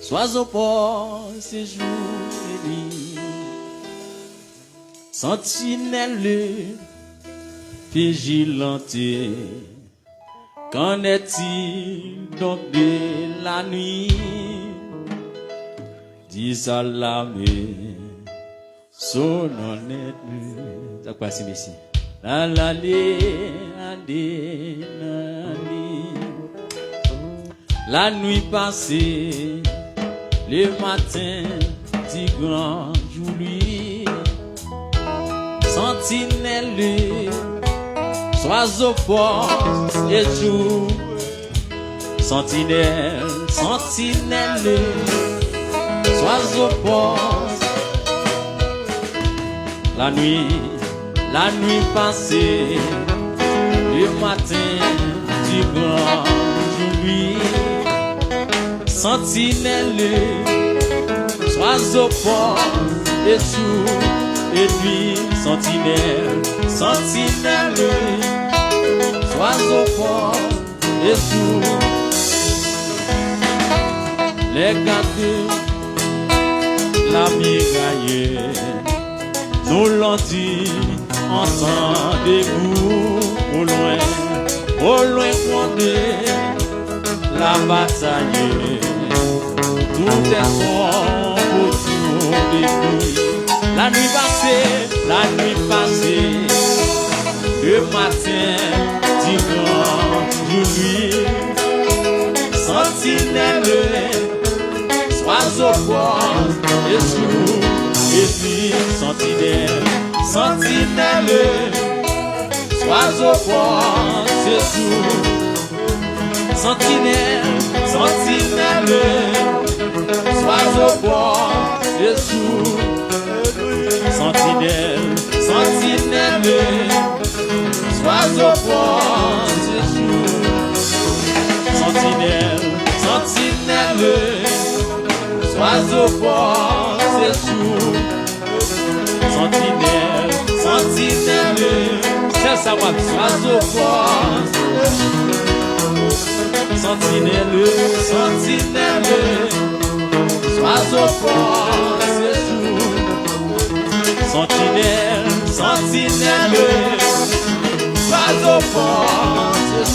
sois au poste jour et nuit. Sentinelle, vigilante, qu'en est-il donc de la nuit? Dis à l'armée, sonne en ennemi. Sa k pase, mesye? La, la, li, la, li, la, li. La nuit passée, le matin du grand jour lui. Sentinelle, sois au poste et jour. Sentinelle, sentinelle, sois au poste. La nuit, la nuit passée, le matin du grand jour lui. Sentinelle, sois au poste et jour et nuit. Sentinelle, sentinelle, sois au poste et jour. Les gardes de la muraille, nous l'ont dit, ensemble debout, au loin, au loin, gronde la bataille. Tout est sombre autour de lui. La nuit passée, la nuit passée, le matin dit grand jour lui. Sentinelle, sois au poste et jour et nuit. Sentinelle, sentinelle, sois au poste et jour. Sentinelle, sentinelle, sois au poste et jour. Sentinelle, sentinelle, sois au poste et jour. Sentinelle, sentinelle, sois au poste et jour. Sentinèl, sentinèl, sèl sa w ap di. Sois au poste. Sentinèl, sentinèl, sois au poste. Sentinèl, sentinèl, sois au poste.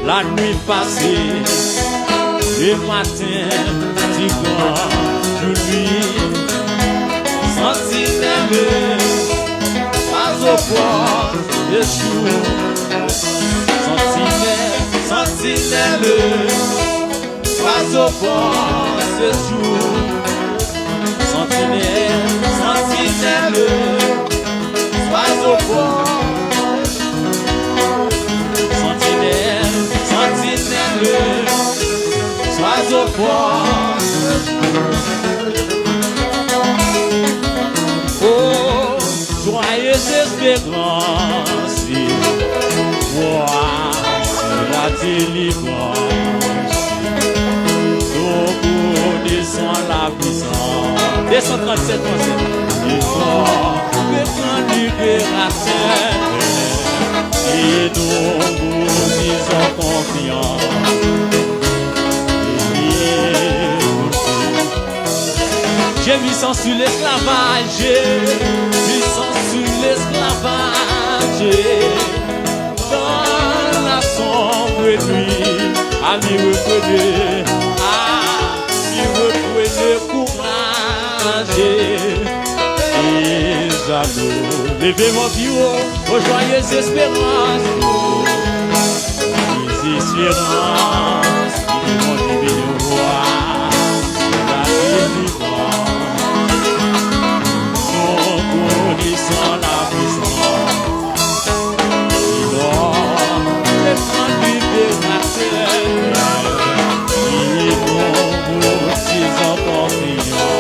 La nuit passée, le matin du grand jour lui. Sentinèl, sois au poste et jour. Sentinèl, sentinèl, sois au poste et jour. Sentinèl, sentinèl, sois au poste. Sentinèl, sentinèl, sois au poste. Oh, joyeuse espérance, voici la délivrance. Nous connaissons la puissance. Deux cent trente-sept, trente-sept. Nous connaissons le libérateur. Et nous vous disons confiance. J'ai puissance sur l'esclavage, j'ai puissance sur l'esclavage. Dans la sombre nuit, ami, reprenez, ami, reprenez courage. Et jaloux, levez vos bureaux, aux joyeuses espérances. Désespérance, ils vont diminuer, la délivrance. Nous connaissons la puissance. Il dort le grand libérateur. Il nous boutit en confiance.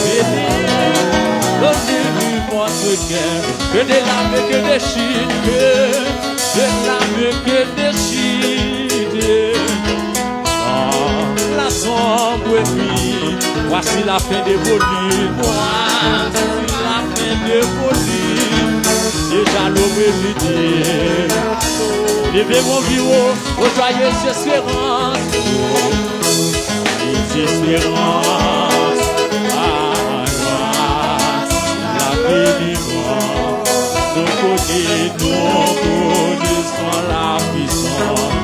Bénis l'honneur du monde. Que de larmes, que de chutes, que de larmes, que de chutes. Ah, la sombre nuit, voici la fin de vos luttes. Voici la fin de vos luttes. Déjà l'aube est venue. Levez vos bureaux, aux joyeuses espérances. Les espérances, ah, la délivrance. Nous connaissons, nous connaissons la puissance.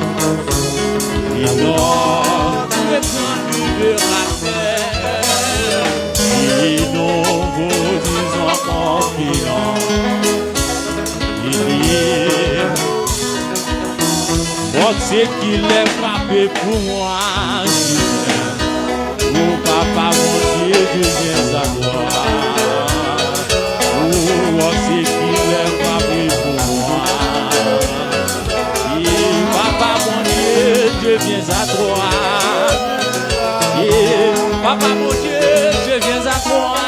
Et notre grand libérateur, et nous vous disons confiance. Li di, Bondye ki lè frape pou mwen. O Papa Bondye, je viens à toi. O Bondye ki lè frape pou mwen. E Papa Bondye, je viens à toi. E Papa Bondye, je viens à toi.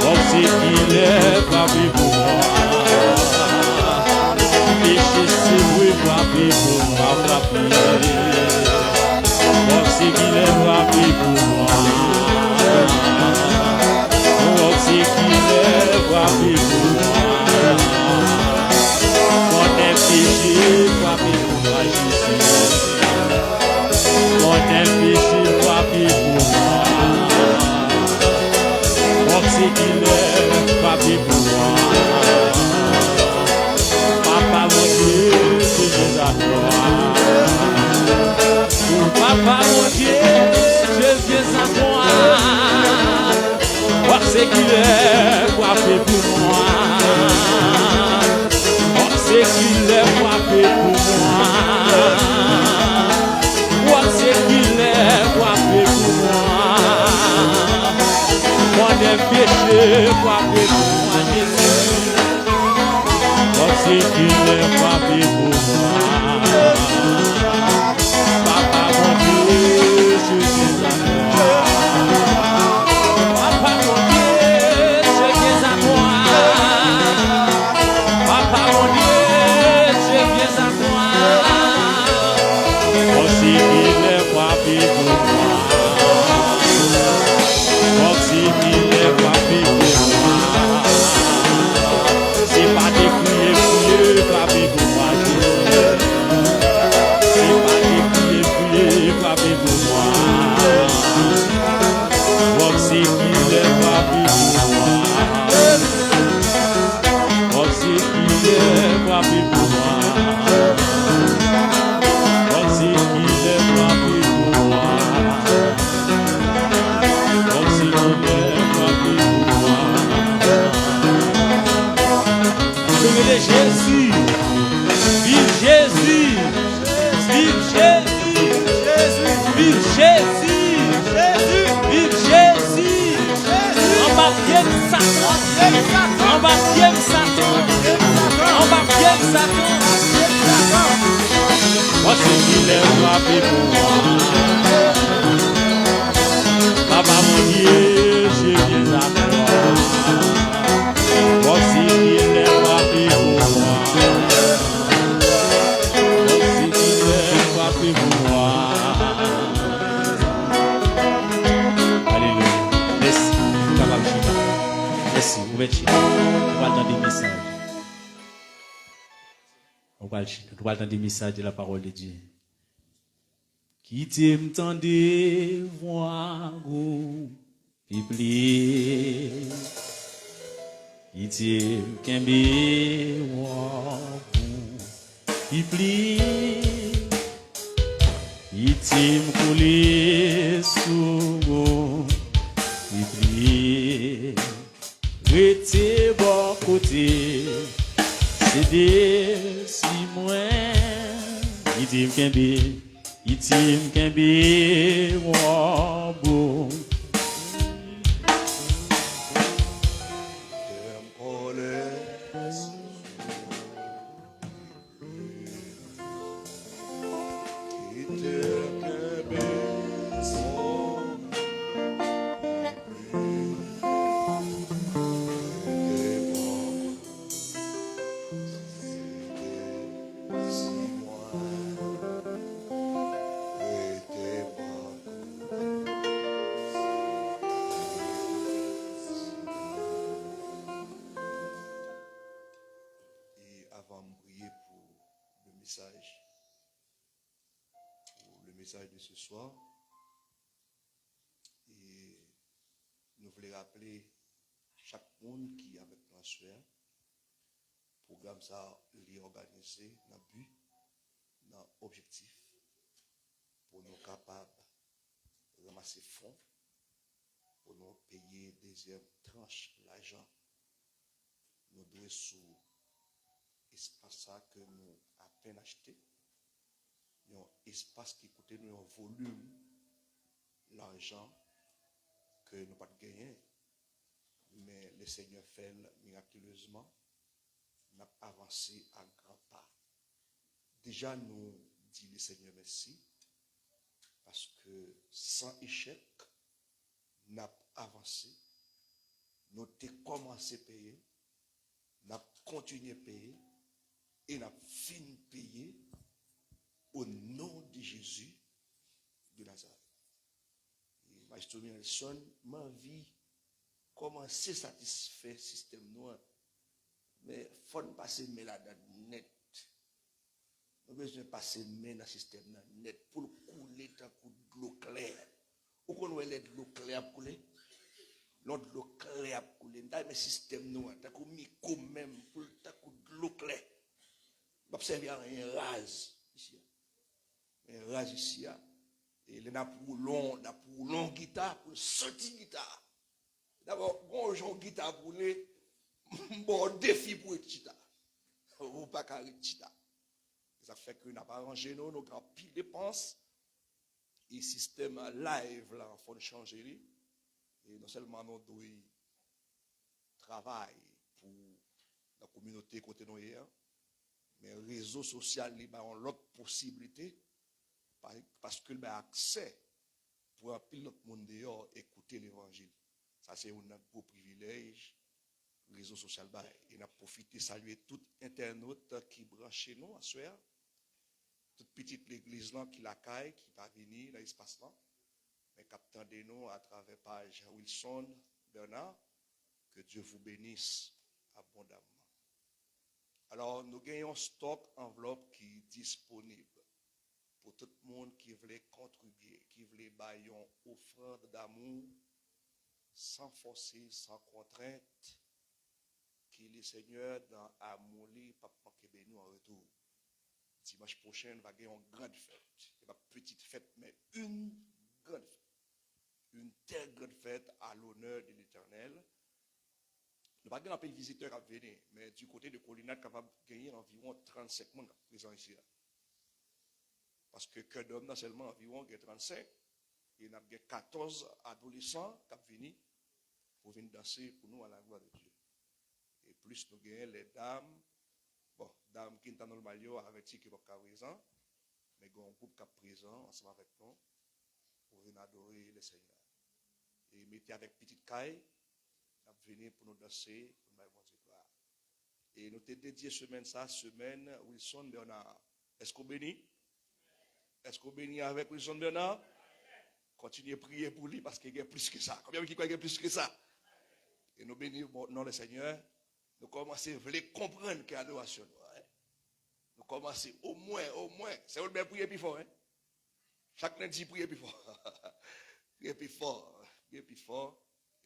Bondye ki lè frape pou mwen. Peche se vre frape pou mwen, frape. Bondye ki lè frape pou mwen. Bondye ki lè frape pou mwen. Konnen peche frape pou mwen, Jezi. Konnen peche frape pou mwen. Bondye ki lè frape pou mwen. Papa Bondye, je viens à toi. Sékilè frape pou mwen. Sékilè frape pou mwen. Sékilè frape pou mwen. Kòmandè peche frape pou mwen, Jezi. Sékilè frape pou mwen. Papa Bondye, je viens à toi. Papa Bondye, je viens à toi. Papa Bondye, je viens à toi. Sékilè frape pou mwen. Sékilè frape pou mwen. Se pa de kriye, kriye, frape pou mwen, Jezi. Se pa de kriye, kriye, frape pou mwen. Sékilè frape pou mwen. Sékilè frape pou mwen. Sékilè frape pou mwen. Sékilè frape pou mwen. Viv Jezi! Viv Jezi! Viv Jezi! Viv Jezi! Viv Jezi! Anba pye m Satan! Anba pye m Satan! Anba pye m Satan! Sékilè frape pou mwen. Papa Bondye, je viens à toi. Sékilè frape pou mwen. Sékilè frape pou mwen. Alelouya. Mèsi. Ou kapab chita. Mèsi. Ou mèt chita. Ou pral tande mesaj. Ou pral chita. Ou pral tande mesaj de la parole de Dieu. Kite m tande vwa ou pi plis. Kite m kenbe wòb ou pi plis. Kite m kole sou ou pi plis. Rete bò kote, sede si mwen. Kite m kenbe, kite m kenbe wòb ou. Kite m kole sou ou. Kite m kenbe sou ou. Rete bò kote, sede si mwen. Rete bò kote. E avan m priye pou le message, pour le message de ce soir, e nou vle raple chak moun ki avèk nou aswè a, pwogram sa a, li òganize nan bi, nan objektif pou nou kapab ranmase fon pou nou peye dezyèm tranch lajan nou dwe sou espas sa ke nou apèn achte, yon espas ki koute nou yon volim lajan ke nou pa t genyen, men Lesenyè fè l mirakilezman, n ap avanse a gran pa. Deja, nou di Lesenyè mèsi, paske san echèk, n ap avanse. Nou te kòmanse peye, n ap kontinye peye, e n ap fin peye, au nom de Jésus de Nazareth. E Maestro Nelson, m anvi kòmanse satisfè sistèm nou an, men fò n pase men ladan nèt. Nou bezwen pase men nan sistèm nan nèt pou l koule tankou dlo klè. Ou konn wè lè dlo klè ap koule? Lè yon dlo klè ap koule. M ta renmen sistèm nou an, tankou Miko menm, pou l tankou dlo klè. M p ap sèvi a anyen raz isi a. Men raz isi a, e lè n ap woule yon, n ap woule yon gita, pou l soti gita a. Dabò, gon jan yon gita boule, m ba w defi pou w ret chita. Ou pa ka ret chita. Se sa k fè ke n ap aranje nou, nou gen anpil depans. E sistèm live la, fò n chanje li. E non sèlman nou dwe travay pou nan kominote kote nou ye a, men rezo sosyal li bay yon lòt posiblite, pa- paske l bay aksè pou anpil lòt moun deyò ekoute levanjil. Sa se youn nan gwo privilèj rezo sosyal bay. E n ap pwofite salye tout entènot ki branche nou aswè a, tout pitit legliz lan ki lakay, ki pa vini nan espas lan, men k ap tande nou atravè paj Wilson Bernard. Que Dieu vous bénisse abondamment. Alò, nou gen yon stòk anvlòp ki disponib pou tout moun ki vle kontribye, ki vle bay yon ofrann damou, san fòse, san kontrent, ke Lesenyè nan amou li p ap manke beni w an retou. Dimanch pwochen, nou va gen yon grand fèt. Se p ap pitit fèt, men yon grand fèt. Une telle grande fête à l'honneur de l'Éternel. Nou pa gen anpil vizitè k ap vini, men du côté de Kolinad kapab genyen anviwon trannsenk moun k ap prezan isi a. Paske kè dòm nan sèlman anviwon gen trannsenk, e n ap gen katòz adolesan k ap vini pou vin danse pou nou à la gloire de Dieu. E plis nou genyen lè dam, bon, dam ki nan tan nòmal yo avèti ke p ap ka prezan, men gen yon gwoup k ap prezan ansanm avèk nou pou vin adore Lesenyè. E mete avèk pitit kay, n ap vini pou nou danse, pou n bay Bondye glwa. E nou te dedye semèn sa, semèn Wilson Bernard. Èske w beni? Èske w beni avèk Wilson Bernard? Kontinye priye pou li paske gen plis ke sa. Konbyen moun ki kwè gen plis ke sa? E nou beni non Lesenyè. Nou kòmanse vle konprann ke adorasyon nou an, en. Nou kòmanse omwen, omwen. Sè Wilbert, priye pi fò, en. Chak lendi, priye pi fò. Priye pi fò, priye pi fò.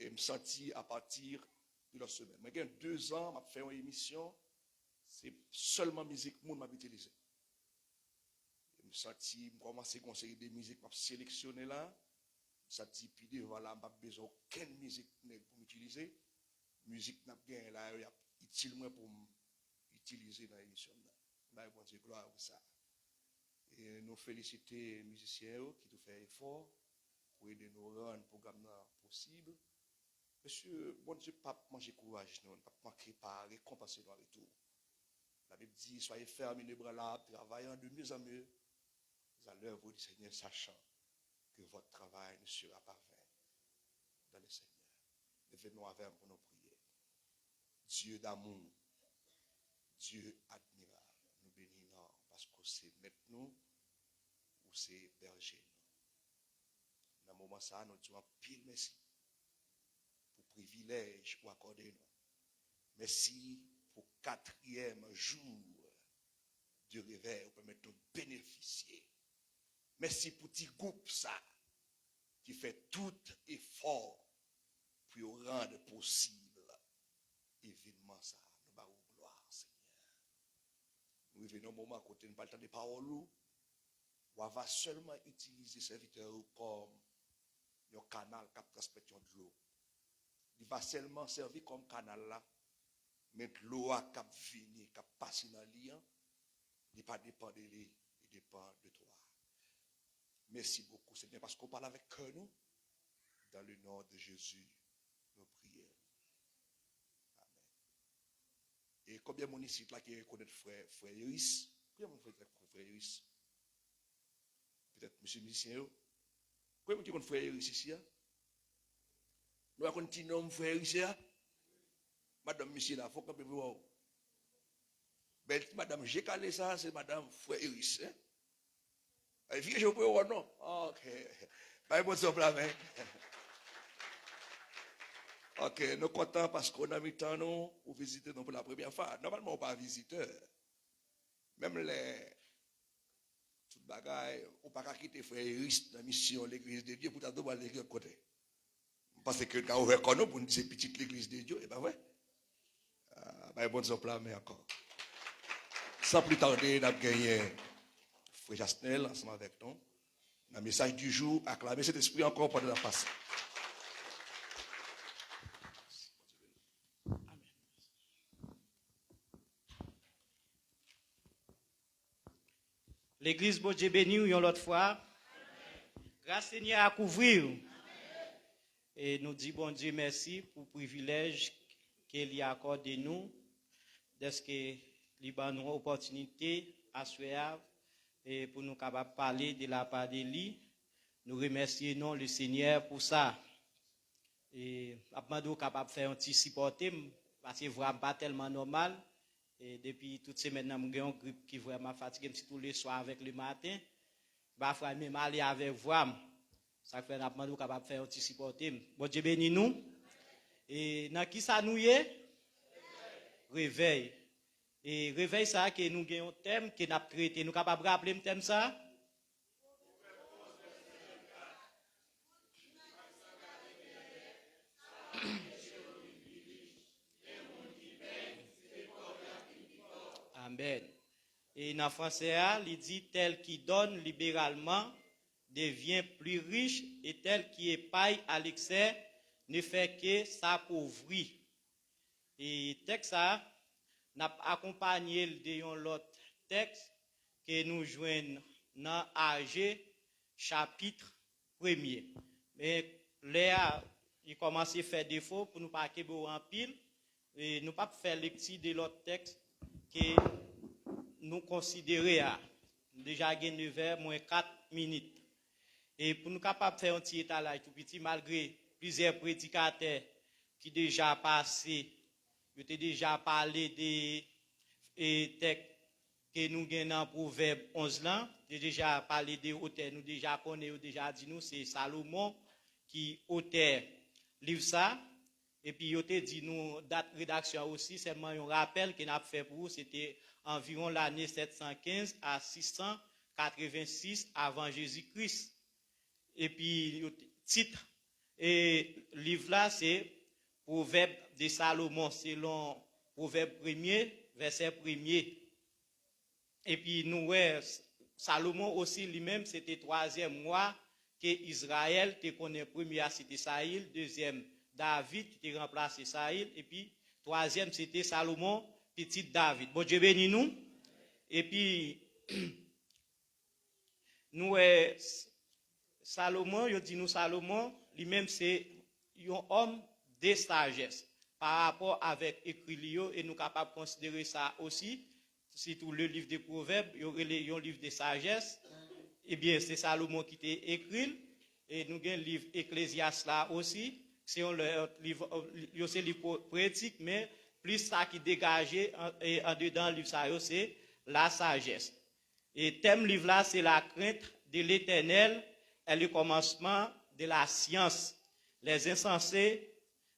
E m santi apati de lòt semèn. Mwen gen de zan, m ap fè yon emisyon, se sèlman mizik moun m ap itilize. M santi m kòmanse gen yon seri de mizik m ap seleksyone la. M santi pi devan la, m p ap bezwen okenn mizik nèg pou m itilize. Mizik n ap genyen la yo, y ap itil mwen pou m itilize nan emisyon m nan. M bay Bondye glwa pou sa. E nou felisite mizisyen yo ki tou fè efò pou ede nou rann pwogram nan posib. Mesye, Bondye p ap manje kouraj nou, li p ap manke pa rekonpanse nou an retou. Labib di, soyez fermes, inébranlables, travaillant de mieux en mieux à l'œuvre du Seigneur, sachant que votre travail ne sera pas vain dans le Seigneur. Leve nou avè m pou nou priye. Dye damou, Dye admirab, nou beni non w paske w se mèt nou, ou se bèje nou. Nan moman sa a, nou di w anpil mèsi pou privilèj ou akòde nou. Mèsi pou katriyèm jou de revèy ou pèmèt nou benefisye. Mèsi pou ti gwoup sa ki fè tout efò pou yo rann posib evenman sa. Nou ba ou glwa, Senyè. Nou rive nan moman kote n pral tande pawòl ou. W a va sèlman itilize sèvitè ou kòm yon kanal k ap transmèt yon dlo. Li va sèlman sèvi kòm kanal la, men dlo a k ap vini, k ap pase nan li an, li pa depann de li, li depann de twa. Mèsi bokou, Senyè, paske w pale avèk kè nou. Dans le nom de Jésus, nou priye. Amen. E konbyen moun isit la ki rekonèt frè, frè Iris? Konbyen moun rekonèt frè Iris? Petèt mesye mizisyen yo. Konbyen moun ki konn frè Iris isi a? Nou pa konn ti nonm frè Iris a? Madanm misye la, fò w kanpe pou w wè w. Bèl ti madanm je kale sa, se madanm frè Iris, en? Ay, vye je w pou yo wè w non. Ok. Bay Bondye yon pla men. Ok, nou kontan paske w nan mitan nou, ou vizite nou pou la premyè fwa. Nòmalman, ou pa vizitè. Menm lè tout bagay, ou pa ka kite frè Iris nan misyon Legliz de Dye pou ta tou pral legliz lòt kote. M panse ke n ka ouvè kò nou pou n di se pitit Legliz de Dye, e pa vre? Ah, bay Bondye yon pla men ankò. San pli tade, n ap genyen frè Jasnel ansanm avèk nou nan mesaj di jou, aklame Sentespri ankò pandan n ap pase. Legliz, Bondye beni w yon lòt fwa. Gras Senyè a kouvri w. E nou di Bondye mèsi pou privilèj ke li akòde nou, dèske li ban nou opòtinite aswè a, e pou nou kapab pale de lapa de li. Nou remèsye non le Senyè pou sa. E ap mande w kapab fè yon ti sipòte m, paske vwa m pa tèlman nòmal. E depi tout semèn nan, m gen yon grip ki vrèman fatige m, sitou leswa avèk lematen. M pa fwa menm ale avèk vwa m. Sa k fè n ap mande w kapab fè yon ti sipòte m. Bondye beni nou. E nan ki sa nou ye? Revèy. E revèy sa a ke nou gen yon tèm ke n ap trete. Nou kapab raple m tèm sa a? Amèn. E nan fransè a, li di, tel qui donne libéralement devient plus riche, et tel qui épargne à l'excès ne fait que s'appauvrir. E tèks sa a, n ap akonpanye l de yon lòt tèks ke nou jwenn nan Aje, chapit premye. Men lè a, li kòmanse fè defo pou nou pa kenbe w anpil, e nou p ap fè lekti de lòt tèks ke nou konsidere a. Nou deja gen nevè mwen kat minit. E pou nou kapab fè yon ti etalaj tou piti, malgre plizyè predikatè ki deja pase, yo te deja pale de, e, tèks ke nou gen nan Pwovèb onz lan, yo deja pale de otè, nou deja konnen, yo deja di nou se Salomon ki otè liv sa. Epi yo te di nou dat redaksyon an osi, sèlman yon rapèl ke n ap fè pou ou, se te anviwon lane sèt san kenz a sis san katrevensis avan Jezi Kris. Epi yo te, tit, e, liv la se Pwovèb de Salomon, selon Pwovèb premye, vèsè premye. Epi nou wè, Salomon osi, li menm, se te twazyèm wa ke Izrayèl te konnen. Premye a, se te Sayil, dezyèm, David, ki te ranplase Sayil, epi twazyèm, se te Salomon, pitit David. Bondye beni nou. Epi, nou wè, Salomon, yo di nou Salomon, li menm se yon òm de sajès. Pa rapò avèk ekri li yo, e nou kapab konsidere sa osi, sitou le livre de Pwovèb, yo rele yon liv de sajès, ebyen, se Salomon ki te ekri l, e nou gen liv Eklezyas la osi, se yon lòt liv, yo se liv po-, poetik, men plis sa ki degaje an, e andedan liv sa yo, se la sajès. E tèm liv la, se la crainte de l'Éternel est le commencement de la science. Les insensés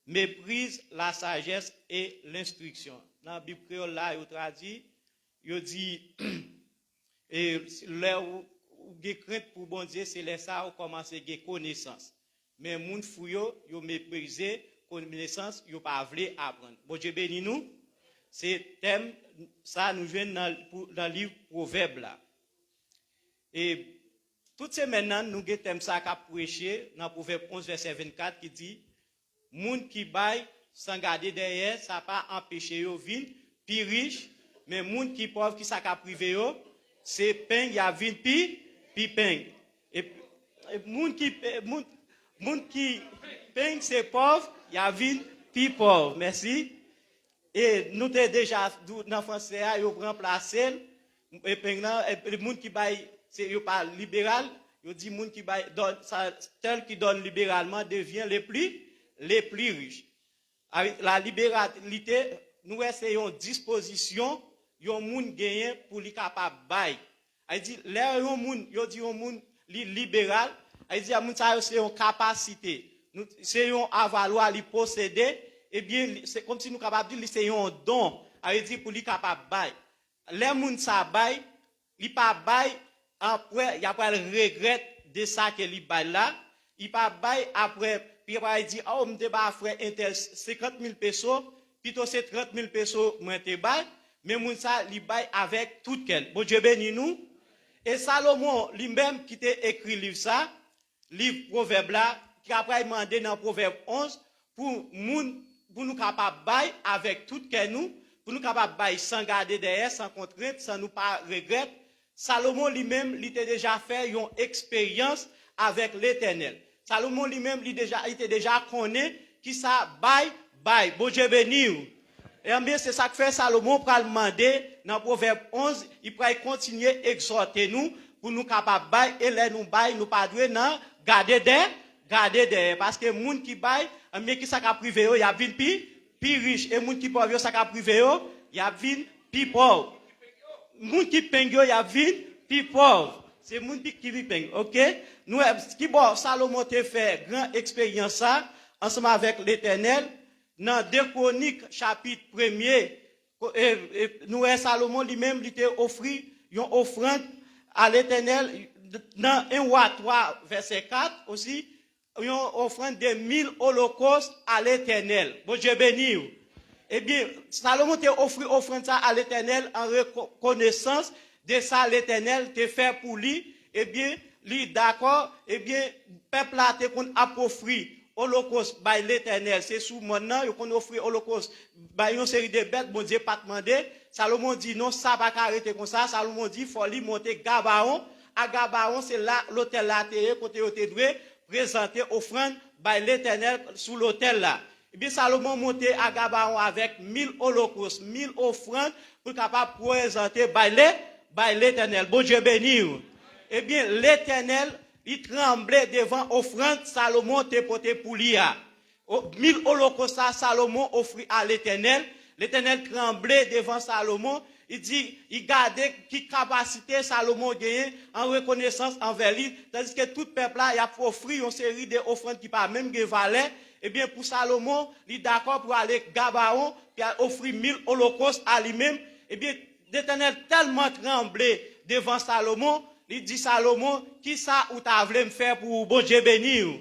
méprisent la sagesse et l'instruction. Nan Bib kreyòl la, yo tradui, yo di, e, lè ou, ou gen krent pou Bondye, se lè sa a ou kòmanse gen konesans. Men moun fou yo, yo meprize konesans, yo pa vle aprann. Bondye beni nou. Se tèm sa nou jwenn nan, pou, nan liv Pwovèb la. E tout semèn nan, nou gen tèm sa k ap preche nan Pwovèb onz, vèsè vennkat, ki di, moun ki bay san gade dèyè, sa pa anpeche yo vin pi rich, men moun ki pòv, ki sa k ap rive yo? Se peng, y ap vin pi, pi peng. E, e moun ki, e moun, moun ki peng, se pòv, y ap vin pi pòv. Mèsi. E nou te deja di w nan fransè a, yo ranplase l, e peng nan, e moun ki bay, se, yo pa liberal, yo di moun ki bay, donne, ça, tel qui donne libéralement devient le plus, le plus riche. Avec la libéralité, nou wè se yon dispozisyon yon moun genyen pou li kapab bay. Sa vle di, lè yon moun, yo di yon moun li liberal, sa vle di a moun sa yo se yon kapasite, nou, se yon avalwa li posede, ebyen, li, se kòmsi nou kapab di li se yon don, sa vle di pou li kapab bay. Lè moun sa bay, li pa bay apre, y ap pral regrèt de sa ke li bay la. Li pa bay apre, li pa di, oh, m te ba frè entèl senkant mil peso, pito se trant mil peso mwen te bay. Men moun sa, li bay avèk tout kè l. Bondye beni nou. E Salomon, li menm ki te ekri liv sa, liv Pwovèb la, ki apral mande nan Pwovèb onz, pou moun, pou nou kapab bay avèk tout kè nou, pou nou kapab bay san gade dèyè, san kontrent, san nou pa regrèt, Salomon li menm, li te deja fè yon eksperyans avèk Letènèl. Salomon li menm, li deja, li te deja konnen kisa bay, bay. Bondye beni w. Ebyen, se sa k fè Salomon pral mande nan Pwovèb onz, li pral kontinye egzòte nou pou nou kapab bay, e lè nou bay, nou pa dwe nan gade dè, gade dèyè. Paske moun ki bay, ebyen, kisa k ap rive yo, y ap vin pi, pi rich. E moun ki pòv yo, sa k ap rive yo, y ap vin pi pòv. Moun ki peng yo, y ap vin pi pòv. Se moun pi, ki pi peng, oke? Nou wè, kibò Salomon te fè gran eksperyans sa ansanm avèk Letènèl nan de Kwonik, chapit premye. Ko-, e, e, nou wè Salomon li menm, li te ofri yon ofrann a Letènèl nan en Wa twa, vèsè kat osi, yon ofrann de mil olokòs a Letènèl. Bondye beni w. Ebyen, Salomon te ofri ofrann sa a Letènèl an rekonesans de sa Letènèl te fè pou li. Ebyen, li dakò, ebyen, pèp la te konn ap ofri olokòs bay Letènèl. Se sou mòn nan, yo konn ofri olokòs bay yon seri de bèt, Bondye pa t mande. Salomon di, "Non, sa pa ka rete konsa." Salomon di, "Fò li monte Gabawon." A Gabawon, se la lotèl la te ye, kote yo te dwe prezante ofrann bay Letènèl sou lotèl la. Ebyen, Salomon monte a Gabawon avèk mil olokòs, mil ofrann pou l kapab prezante bay Le-, bay Letènèl. Bondye beni w. Ebyen, Letènèl, li tranble devan ofrann Salomon te pote pou li a. O, mil olokòs sa Salomon ofri a Letènèl. Letènèl tranble devan Salomon. Li di, li gade ki kapasite Salomon genyen an rekonesans anvè li, tandiske tout pèp la, y ap ofri yon seri de ofrann ki pa menm gen valè. Ebyen, pou Salomon, li dakò pou ale Gabawon, pou al ofri mil olokòs a li menm. Ebyen, Letènèl tèlman tranble devan Salomon, li di Salomon, "Kisa ou ta vle m fè pou ou?" Bondye beni w.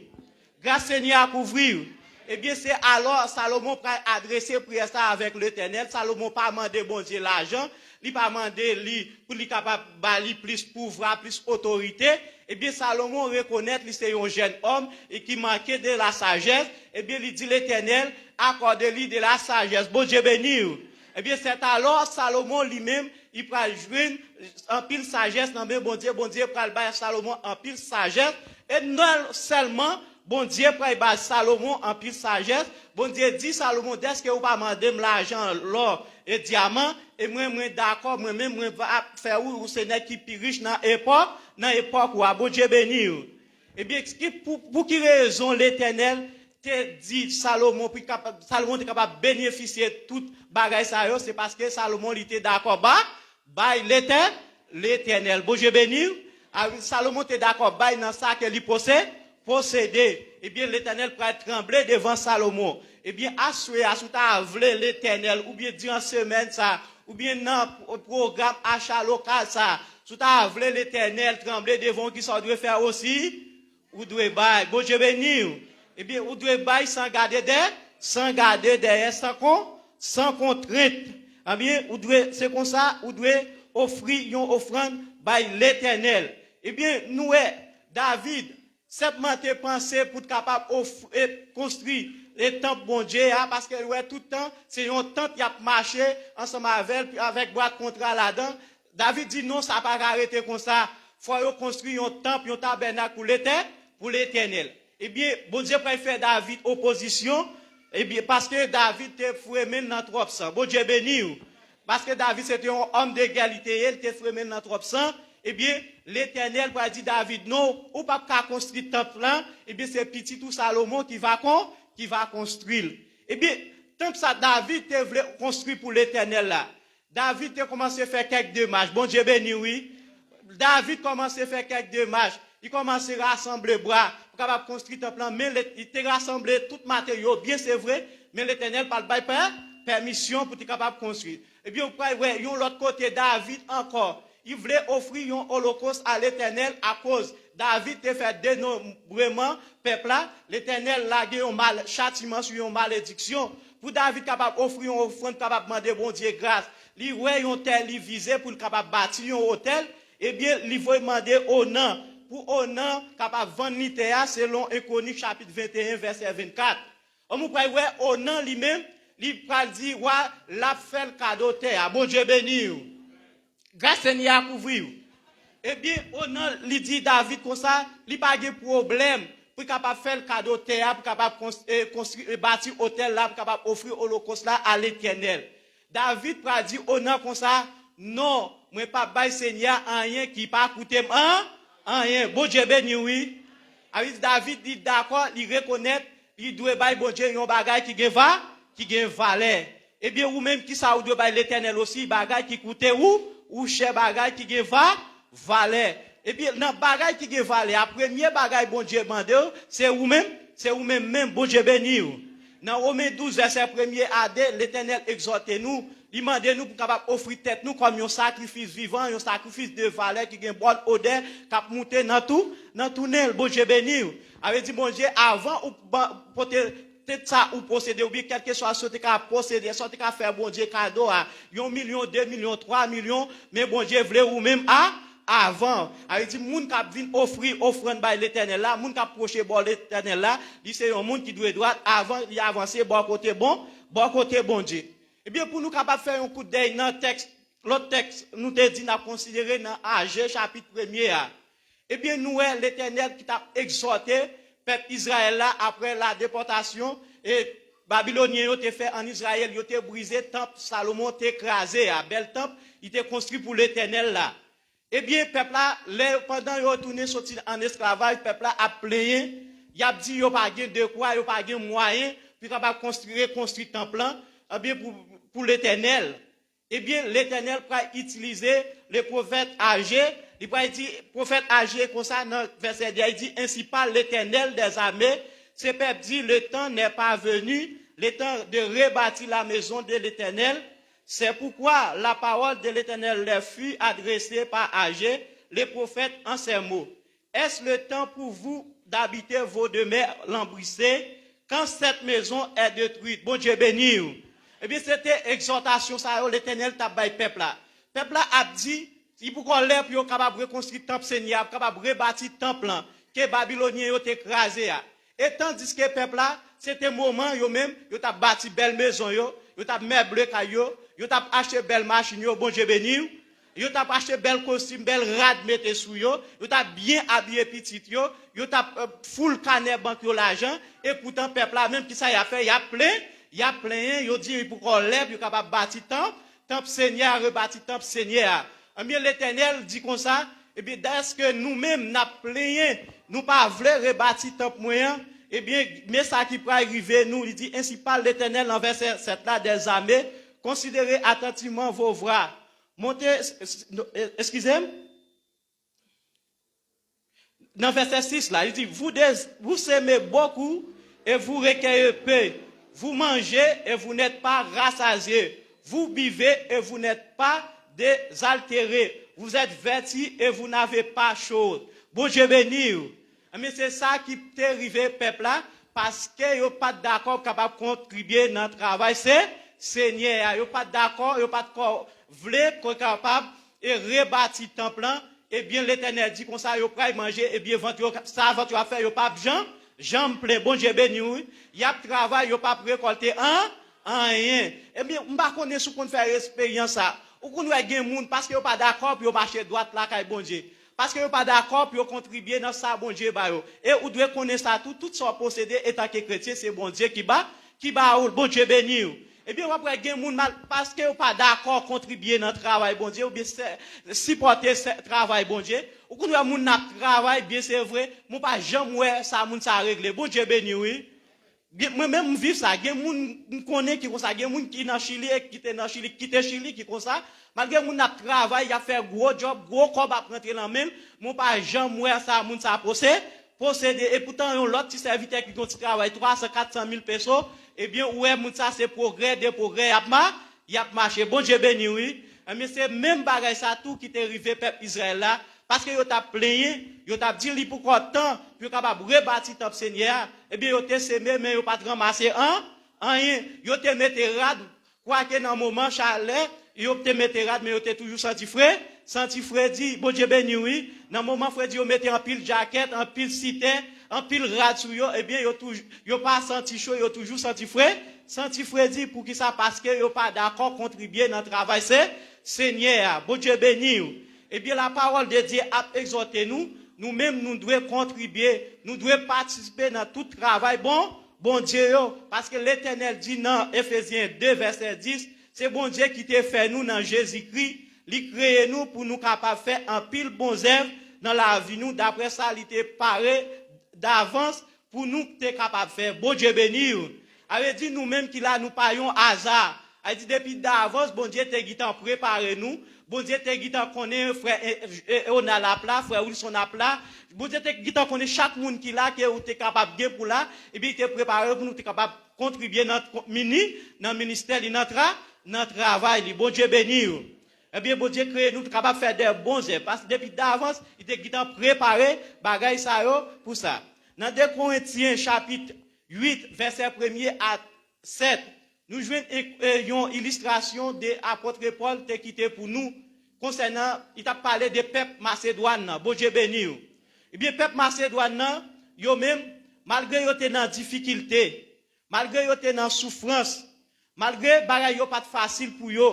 Gras Senyè a kouvri w. Ebyen, se alò Salomon pral adrese priyè sa avèk Letènèl. Salomon pa mande Bondye lajan, li pa mande li pou li kapab ba li plis pouvwa, plis otorite. Ebyen, Salomon rekonèt li se yon jèn òm e ki manke de la sajès. Ebyen, li di Letènèl, akòde li de la sajès. Bondye beni w. Ebyen, sètalò, Salomon li menm, li pral jwenn anpil sajès nan men Bondye. Bondye pral bay Salomon anpil sajès. E non sèlman Bondye pral bay Salomon anpil sajès, Bondye di Salomon, "Dèske ou pa mande m lajan, lò e dyaman, e mwen, mwen dakò, mwen menm, mwen va fè ou, ou se nèg ki pi rich nan epòk, nan epòk ou a." Bondye beni w. Ebyen, ki, pou, pou ki rezon Letènèl te di Salomon, pou kapab, Salomon te kapab benefisye tout bagay sa yo? Se paske Salomon, li te dakò ba, bay Letè-, Letènèl. Bondye beni w. A, Salomon te dakò bay nan sa ke li pose-, posede. Ebyen, Letènèl pral tranble devan Salomon. Ebyen, aswè a, si w ta vle Letènèl, oubyen diran semèn sa, oubyen nan pwo-, pwogram acha lokal sa, si w ta vle Letènèl tranble devan w, kisa w dwe fè osi? Ou dwe bay. Bondye beni w. Ebyen, ou dwe bay san gade dè-, san gade dèyè, san kon-, san kontrent. Ebyen, ou dwe, se konsa, ou dwe ofri yon ofrann bay Letènèl. Ebyen, nou wè, David, senpman te panse pou t kapab of-, e, konstwi, e, tanp Bondye a, paske l wè tout tan, se yon tant y ap mache ansanm avè l, avèk bwat kontra ladan. David di, "Non, sa pa ka rete konsa. Fò yo konstwi yon tanp, yon tabènak pou Letè-, pou Letènèl." Ebyen, Bondye pral fè David opozisyon, ebyen, paske David te foure men l nan twòp san. Bondye beni w. Paske David se te yon òm de gè, li te ye, li te foure men l nan twòp san. Ebyen, Letènèl pral di David, "Non, ou p ap ka konstwi tanp lan. Ebyen, se pitit ou Salomon ki va kon-, ki va konstwi l." Ebyen, tanp sa David te vle konstwi pou Letènèl la. David te kòmanse fè kèk demach. Bondye beni w, wi. David kòmanse fè kèk demach. Li kòmanse rasanble bwa pou kapab konstwi tanp lan. Men li te rasanble tout materyo byen, se vre, men Letènèl pa t bay pè-, pèmisyon pou te kapab konstwi. Ebyen, ou pral wè yon lòt kote David ankò. Li vle ofri yon olokòs a Letènèl akoz David te fè denonbreman pèp la. Letènèl lage yon mal-, chatiman sou yon malediksyon. Pou David kapab ofri yon ofrann, kapab mande Bondye gras, li wè yon tè li vize pou l kapab bati yon otèl, ebyen, li voye mande Onan, pou Onan kapab vann li tè a, selon en Kwonik chapit venteyen, vèsè vennkat. Ann, ou pral wè Onan li menm, li pral di wa l ap fè l kado tè a. Bondye beni w. Gras Senyè a kouvri w. Ebyen, Onan, li di David konsa, li pa gen pwoblèm pou l kapab fè l kado tè a, pou l kapab konstri, konstri, bati otèl la, pou l kapab ofri olokòs la a Letènèl. David pral di Onan konsa, non, mwen p ap bay Senyè a anyen ki pa koute m an, anyen. Bondye beni w, wi. Sa vle di David, li dakò, li rekonèt, li dwe bay Bondye yon bagay ki gen va, ki gen valè. Ebyen, ou menm, kisa ou dwe bay Letènèl osi? Bagay ki koute ou, ou chè, bagay ki gen va, valè. Ebyen, nan bagay ki gen valè a, premye bagay Bondye mande w, se ou menm, se ou menm menm, Bondye beni w. Nan Women douz, vèsè premye a de, Letènèl egzòte nou, li mande nou pou kapab ofri tèt nou kòm yon sakrifis vivan, yon sakrifis de valè ki gen bòn odè, k ap moute nan tou, nan tounen l. Bondye beni w. Sa vle di, Bondye, avan ou ban, pote tèt sa ou posede, oubyen kèlkeswa sa w te ka posede, sa w te ka fè Bondye kado a, yon milyon, de milyon, twa milyon, men Bondye vle ou menm a, avan. Sa vle di, moun k ap vin ofri ofrann bay Letènèl la, moun k ap pwoche bò Letènèl la, li se yon moun ki dwe dwat avan li avanse bò kote bon, bò kote Bondye. Ebyen, pou nou kapab fè yon kout dèy nan tèks, lòt tèks nou te di n ap konsidere nan Aje chapit premye a. Ebyen, nou wè Letènèl ki t ap egzòte pèp Izrayèl la apre la depòtasyon e Babilonyen yo te fè ann Izrayèl, yo te brize tanp Salomon te kraze a, bèl tanp li te konstwi pou Letènèl la. Ebyen, pèp la, lè, pandan yo tounen soti ann esklavaj, pèp la ap plenyen, y ap di yo pa gen dekwa, yo pa gen mwayen pou yo kapab konstwi, rekonstwi tanp lan, ebyen, pou, pou Letènèl. Ebyen, Letènèl pral itilize le pwofèt Aje. Li pral di pwofèt Aje konsa nan vèsè de a, li di, Ainsi parle l'Éternel des armées, ce peuple dit, le temps n'est pas venu, le temps de rebâtir la maison de l'Éternel. C'est pourquoi la parole de l'Éternel leur fut adressée par Aje, le prophète, en ces mots. Est-ce le temps pour vous d'habiter vos demeures lambrissées quand cette maison est détruite? Bondye beni w. Ebyen, se te egzòtasyon sa yo Letènèl t ap bay pèp la. Pèp la ap di, li poko lè pou yo kapab rekonstwi tanp Senyè a, pou kapab rebati tanp lan ke Babilonyen yo te kraze a. E tandiske pèp la, se te moman yo menm, yo t ap bati bèl mezon yo, yo t ap meble kay yo, yo t ap achte bèl machin yo, Bondye beni w. Yo t ap achte bèl kostim, bèl rad mete sou yo, yo t ap byen abiye pitit yo, yo t ap, eh, full kanè bank yo lajan, e poutan pèp la menm kisa y ap fè? Y ap plen, y ap plenyen, yo di pou kò lè pou yo kapab bati tanp, tanp Senyè a, rebati tanp Senyè a. Ebyen, Letènèl di konsa, ebyen, dèske nou menm n ap plenyen, nou pa vle rebati tanp mwen an, ebyen, men sa ki pral rive nou, li di, Ainsi parle l'Éternel nan vèsè sèt la, des armées, considérez attentivement vos voies. Monte, eskize m, nan vèsè sis la, li di, vous, des, vous semez beaucoup et vous recueillez peu. Vous mangez et vous n'êtes pas rassasiés. Vous buvez et vous n'êtes pas désaltérés. Vous êtes vêtus et vous n'avez pas chaud. Bondye beni w. Ebyen, se sa ki te rive pèp la, paske yo pa t dakò pou kapab kontribye nan travay se, Senyè a. Yo pa t dakò, yo pa t ko, vle pou kapab e rebati tanp lan. Ebyen, Letènèl di konsa, yo pral manje, ebyen, vant yo, sa vant yo ap fè, yo p ap janm, janm plen. Bondye beni w, wi. Y ap travay, yo p ap rekòlte an, anyen. Ebyen, m pa konnen si w konn fè eksperyans sa. Ou konn wè gen moun, paske yo pa dakò pou yo mache dwat lakay Bondye. Paske yo pa dakò pou yo kontribye nan sa Bondye ba yo. E ou dwe konnen sa tou, tout sa w posede etanke kretyen, se Bondye ki ba, ki ba ou l. Bondye beni w. Ebyen, w ap wè gen moun mal, paske yo pa dakò kontribye nan travay Bondye, oubyen sè, sipòte sè, travay Bondye. Ou konn wè moun ap travay byen, se vre, men w pa janm wè sa moun sa regle. Bondye beni w, wi. Gen, mwen menm, m viv sa. Gen moun m konnen ki konsa. Gen moun ki nan Chili e ki te nan Chili, ki kite Chili, ki konsa. Malgre moun nan ap travay, y ap fè gwo djòb, gwo kòb ap rantre nan men l, men w pa janm wè sa moun sa pose, posede. E poutan, yon lòt ti sèvitè ki gen yon ti travay twa san, kat san mil peso, ebyen, ou wè moun sa se pwogrè de pwogrè y ap ma, y ap mache. Bondye beni w, wi. Ebyen, se menm bagay sa tou ki te rive pèp Izrayèl la, paske yo t ap plenyen, yo t ap di li poko tan pou yo kapab rebati tanp Senyè a. Ebyen, yo te seme, men yo pa t ranmase an, anyen. Yo te mete rad, kwake nan moman chalè, yo te mete rad, men yo te toujou santi fre, santi fredi. Bondye beni w, wi. Nan moman fredi, yo mete anpil djakèt, anpil sitè, anpil rad sou yo, ebyen, yo toujou, yo pa santi cho, yo toujou santi fre, santi fredi. Poukisa? Paske yo pa dakò kontribye nan travay se, Senyè a. Bondye beni w. Ebyen, lapawòl de Dye ap egzòte nou, nou menm nou dwe kontribye, nou dwe patisipe nan tout travay bon, Bondye yo, paske Letènèl di nan Efezyen de vèsè dis, se Bondye ki te fè nou nan Jezikri, li kreye nou pou nou kapab fè anpil bon zèv nan lavi nou, daprè sa li te pare davans pou nou te kapab fè. Bondye beni w. A vle di nou menm ki la, nou pa yon aza. A vle di depi davans, Bondye te gentan prepare nou. Bondye te gentan konnen frè e, e, Ronald ap la, frè Wilson ap la. Bondye te gentan konnen chak moun ki la ke ou te kapab gen pou la. Epi li te prepare pou nou te kapab kontribye nan mini, nan ministè li, nan tra, nan travay li. Bondye beni w. Ebyen, Bondye kreye nou kapab fè de bon zèv. Paske depi davans, li te gentan prepare bagay sa yo pou sa. Nan de Korentyen chapit uit, vèsè premye a sèt, nou jwenn e- e- yon ilistrasyon de apòt Pòl te kite pou nou konsènan, li t ap pale de pèp Masedwàn nan. Bondye beni w. Ebyen, pèp Masedwàn nan, yo menm, malgre yo te nan difikilte, malgre yo te nan soufrans, malgre bagay yo pa t fasil pou yo,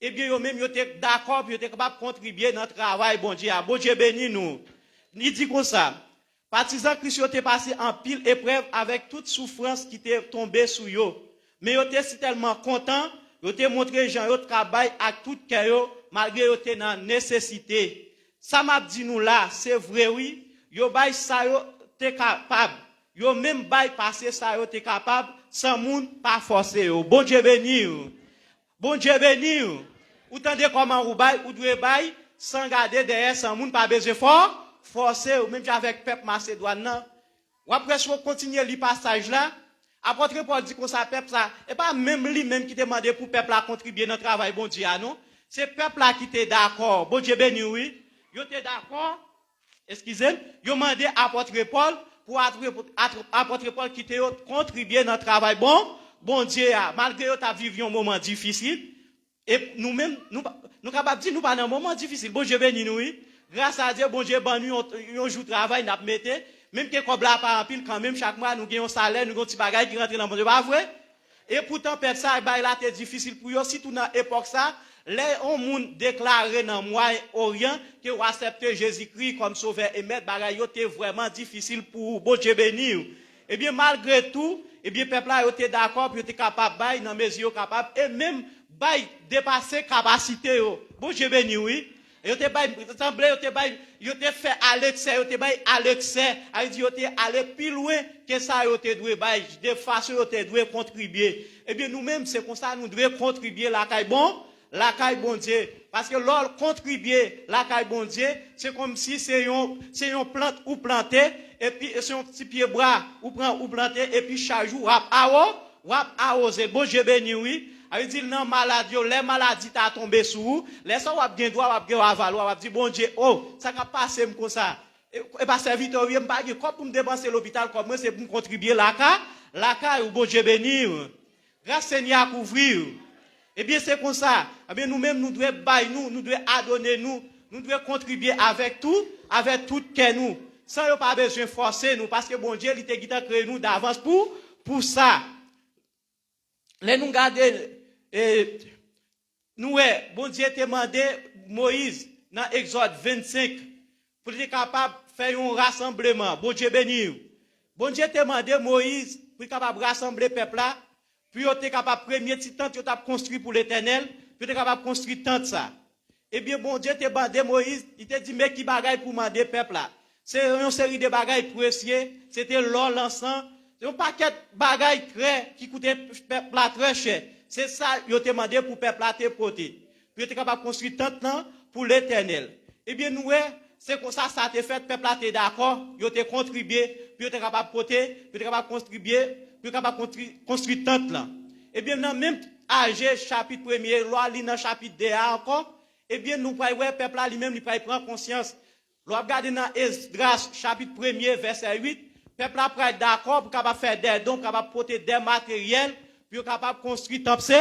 ebyen, yo menm, yo te dakò pou yo te kapab kontribye nan travay Bondye a. Bondye beni nou. Li di konsa, patizan Kris yo te pase anpil eprèv avèk tout soufrans ki te tonbe sou yo. Men yo te sitèlman kontan, yo te montre jan yo t ka bay ak tout kè yo, malgre yo te nan nesesite. Sa m ap di nou la, se vre wi, yo bay sa yo te kapab. Yo menm bay pase sa yo te kapab, san moun pa fòse yo. Bondye beni w. Bondye beni w. Ou tande kòman ou bay, ou dwe bay, san gade dèyè, san moun pa bezwen fò, fòse w, menm jan avèk pèp Masedwàn nan. W ap wè si w kontinye li pasaj la, apòt Pòl di konsa pèp sa, e pa menm li menm ki te mande pou pèp la kontribye nan travay Bondye a, non. Se pèp la ki te dakò. Bondye beni w, wi. Yo te dakò, eskize m, yo mande apòt Pòl pou atre- atre- apòt Pòl kite yo kontribye nan travay bon, Bondye a, malgre yo t ap viv yon moman difisil. E nou menm, nou, pa- nou kapab di nou pa nan moman difisil. Bondye beni nou, wi. Gras a Dye, Bondye ban nou yon, yon jou travay n ap mete. Menm ke kòb la pa anpil kanmenm, chak mwa nou gen yon salè, nou gen yon ti bagay ki rantre nan kont yo, pa vre? Epoutan, pèp sa, bagay la te difisil pou yo, sitou nan epòk sa, lè yon moun deklare nan Mwayen Oryan ke w aksepte Jezikri kòm Sovè e Mèt, bagay yo te vrèman difisil pou ou. Bondye beni w. Ebyen, malgre tou, ebyen, pèp la, yo te dakò pou yo te kapab bay nan mezi yo kapab, e menm bay depase kapasite yo. Bondye beni w, wi. Yo te bay, sanble yo te bay, yo te fè aleksè, yo te bay aleksè, a vle di yo te ale pi lwen ke sa yo te dwe bay, de fason yo te dwe kontribye. Ebyen, nou menm, se konsa nou dwe kontribye lakay bon, lakay Bondye. Paske lè w kontribye lakay Bondye, se kòmsi se yon, se yon plant ou plante, epi se yon ti pye bwa ou pran, ou plante, epi chak jou w ap awo, w ap awoze. Bondye beni w, wi. A vle di nan malad yo, lè maladi ta tonbe sou ou, lè sa w ap gen dwa, w ap gen avalwa, w ap di, Bondye, o, sa k ap pase m konsa? E, e pa sèvitè w ye, m pa gen kòb pou m depanse lopital, kòb mwen se pou m kontribye laka, lakay ou. Bondye beni w. Gras Senyè a kouvri w. Ebyen, se konsa. Ebyen, nou menm, nou dwe bay nou, nou dwe adone nou, nou dwe kontribye avèk tou, avèk tout kè nou, san yo pa bezwen fòse nou, paske Bondye, li te gentan kreye nou davans pou, pou sa. Lè nou gade, e, nou wè, Bondye te mande Moyiz nan Egzòd vennsenk pou li te kapab fè yon rasanbleman. Bondye beni w. Bondye te mande Moyiz pou li kapab rasanble pèp la, pou yo te kapab, premye ti tant yo t ap konstwi pou Letènèl, pou yo te kapab konstwi tant sa. Ebyen, Bondye te mande Moyiz, li te di, men ki bagay pou mande pèp la. Se yon seri de bagay presye, se te lò, lansan, se yon pakèt bagay trè, ki koute pèp la trè chè. Se sa yo te mande pou pèp la te pote. Pou yo te kapab konstwi tant lan pou Letènèl. Ebyen, nou wè, se konsa sa te fèt, pèp la te dakò, yo te kontribye, pou yo te kapab pote, pou yo te kapab kontribye, pou yo kapab konstwi, konstwi tant lan. Ebyen, nan menm Aje chapit premye, lè w li nan chapit de a ankò, ebyen, nou pral wè pèp la li menm, li pral pran konsyans. Lè w ap gade nan Esdras chapit premye, vèsè uit, pèp la pral dakò pou kapab fè dè don, pou kapab pote dè materyèl, pou yo kapab konstwi tanp Se,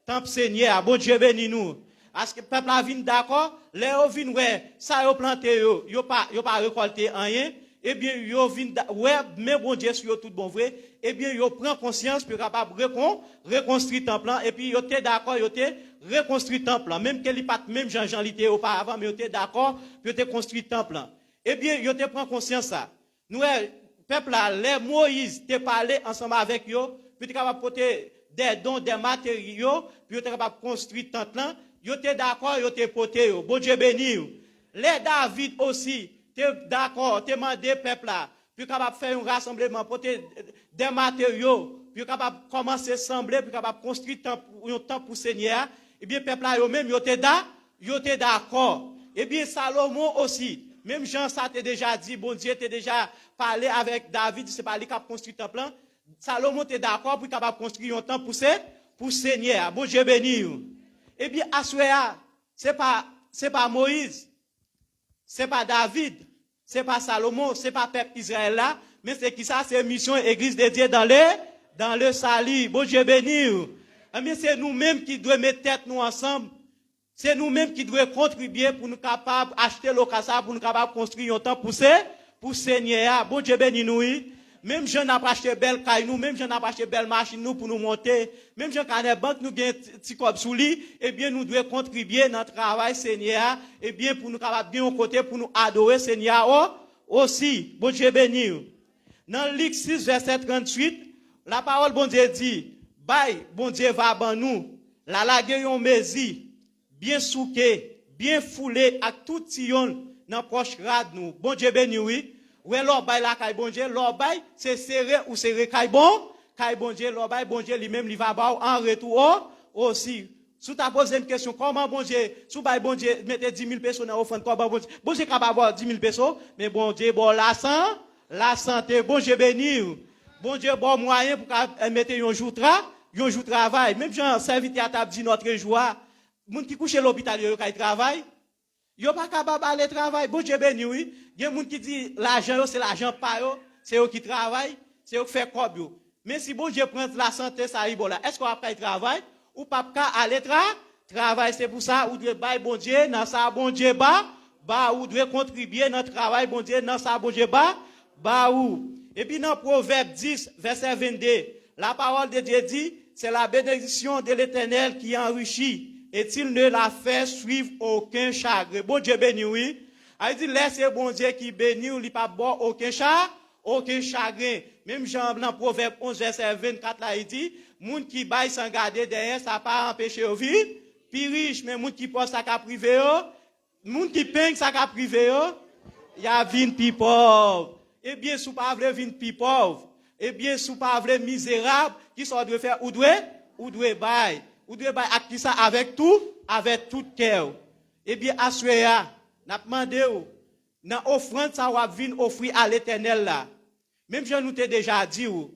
tanp Senyè a. Bondye beni nou. Paske pèp la vin dakò, lè yo vin wè sa yo plante yo, yo pa, yo pa rekòlte anyen, Ebyen, yo vin da- wè men Bondye sou yo tout bon vre. Ebyen, yo pran konsyans pou yo kapab rekon- rekonstwi tanp lan. Epi, yo te dakò, yo te rekonstwi tanp lan. Menm ke li pa t menm jan jan li te ye oparavan, men yo te dakò pou yo te konstwi tanp lan. Ebyen, yo te pran konsyans sa. Nou wè, pèp la, lè Moyiz te pale ansanm avèk yo, pou yo te kapab pote dè don, dè materyo, pou yo te kapab konstwi tant lan, yo te dakò, yo te pote yo. Bondye beni yo. Lè David osi te dakò, te mande pèp la, pou yo kapab fè yon rasanbleman, pote dè materyo, pou yo kapab kòmanse sanble, pou yo kapab konstwi tanp, yon tanp pou Senyè a, ebyen, pèp la yo menm, yo te da- yo te dakò. Ebyen, Salomon osi, menm jan sa te deja di, Bondye te deja pale avèk David, se pa li k ap konstwi tanp lan. Salomon te dakò pou l kapab konstwi yon tanp pou se, pou Senyè a. Bondye beni yo. Ebyen, aswè a, se pa, se pa Moyiz, se pa David, se pa Salomon, se pa pèp Izrayèl la, men se kisa? Se misyon Église de Dieu dans le, dans le salut. Bondye beni yo. Ebyen, se nou menm ki dwe met tèt nou ansanm. Se nou menm ki dwe kontribye pou nou kapab achte lokal sa, pou nou kapab konstwi yon tanp pou se, pou Senyè a. Bondye beni nou, wi. Menm jan n ap achte bèl kay nou, menm jan n ap achte bèl machin nou pou nou monte, menm jan kanè bank nou gen ti, ti kòb sou li, ebyen, nou dwe kontribye nan travay Senyè a, ebyen, pou nou kapab gen yon kote pou nou adore Senyè a o- osi. Bondye beni w. Nan Lik sis, vèsè tranntuit, lapawòl Bondye di, bay Bondye va ban nou, la lage yon mezi, byen souke, byen foule ak tout ti yonn nan pòch rad nou. Bondye beni w, wi. Wè, lè w bay lakay Bondye, lè w bay, se sere ou sere kay bon, kay Bondye, lè w bay, Bondye li menm, li va ba w an retou o- osi. Si w ta poze m kesyon, kòman Bondye, si w bay Bondye, mete di mil peso nan ofrann, kòman Bondye, Bondye ka pa ba w di mil peso, men Bondye ba w lasan- lasante. Bondye beni w. Bondye ba w mwayen pou w ka, eh, mete yon jou tra- yon jou travay. Menm jan sèvitè a t ap di nòtrejou a, moun ki kouche lopital yo, yo kay travay. Yo pa kapab ale travay. Bondye beni w, wi. Gen moun ki di lajan yo, se lajan pa yo, se yo ki travay, se yo ki fè kòb yo. Men si Bondye pran lasante sa li ba w la, èske w ap kay travay? Ou p ap ka ale tra- travay. Se pou sa, ou dwe bay Bondye nan sa Bondye ba- ba ou. Ou dwe kontribye nan travay Bondye, nan sa Bondye ba- ba ou. Epi nan Pwovèb dis, vèsè vennde, lapawòl de Dye di, c'est la bénédiction de l'Éternel qui enrichit, et il ne la fait suivre aucun chagrin. Bondye beni w, wi. A di, lè se Bondye ki beni w, li p ap ba w okenn cha- okenn chagren. Menm jan nan Pwovèb onz, vèsè vennkat la, li di, moun ki bay san gade dèyè, sa pa anpeche yo vin pi rich, men moun ki pòv, sa k ap rive yo, moun ki peng, sa k ap rive yo, y a vin pi pòv. Ebyen, si w pa vle vin pi pòv, ebyen, si w pa vle mizerab, kisa w dwe fè? Ou dwe, ou dwe bay. Ou dwe bay ak kisa? Avèk tou, avèk tout kè w. Ebyen, aswè a, n ap mande w, nan ofrann sa w ap vin ofri a Letènèl la, menm jan nou te deja di w,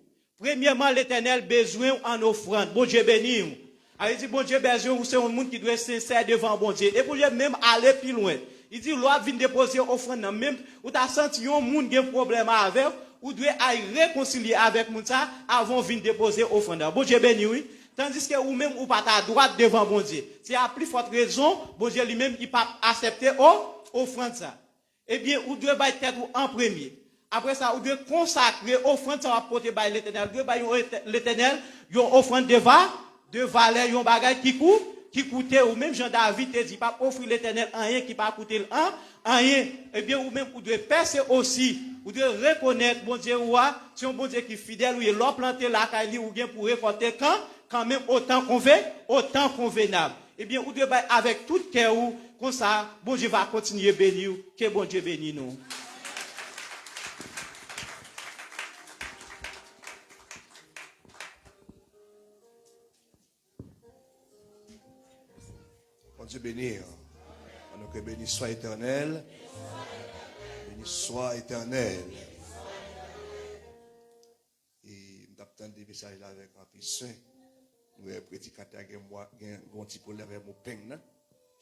premyèman, Letènèl bezwen w an ofrann. Bondye beni w. Sa vle di, Bondye bezwen w, ou se yon moun ki dwe sensè devan Bondye. E Bondye menm ale pi lwen. Li di, lè w ap vin depoze ofrann nan, menm ou ta santi yon moun gen pwoblèm avè w, ou dwe al rekonsilye avèk moun sa avan w vin depoze ofrann nan. Bondye beni w, wi. Tandiske ou menm, ou pa ta dwat devan Bondye. Se a pli fòt rezon, Bondye li menm, li p ap aksepte o- ofrann sa. Ebyen, ou dwe bay tèt ou an premye. Apre sa, ou dwe konsakre ofrann sa w ap pote bay Letènèl. Ou dwe bay yon Letè- Letènèl yon ofrann de va- de valè, yon bagay ki kou- ki koute ou. Menm jan David te di, pa ofri Letènèl anyen ki pa koute l an- anyen. Ebyen, ou menm, ou dwe pèse osi. Ou dwe rekonèt Bondye ou a, se yon Bondye ki fidèl ou ye. Lè w plante lakay li, ou gen pou rekòlte kan- kanmenm otan konve- otan konvenab. Ebyen, ou dwe bay avèk tout kè ou, konsa, Bondye va kontinye beni w. Ke Bondye beni nou. Bondye beni. An nou ke beni swa Etènèl. Beni swa Etènèl. E m t ap tande mesaj la avèk anpil swen. Nou wè predikatè a gen mwa- gen, gen yon ti pwoblèm avèk mo peng nan.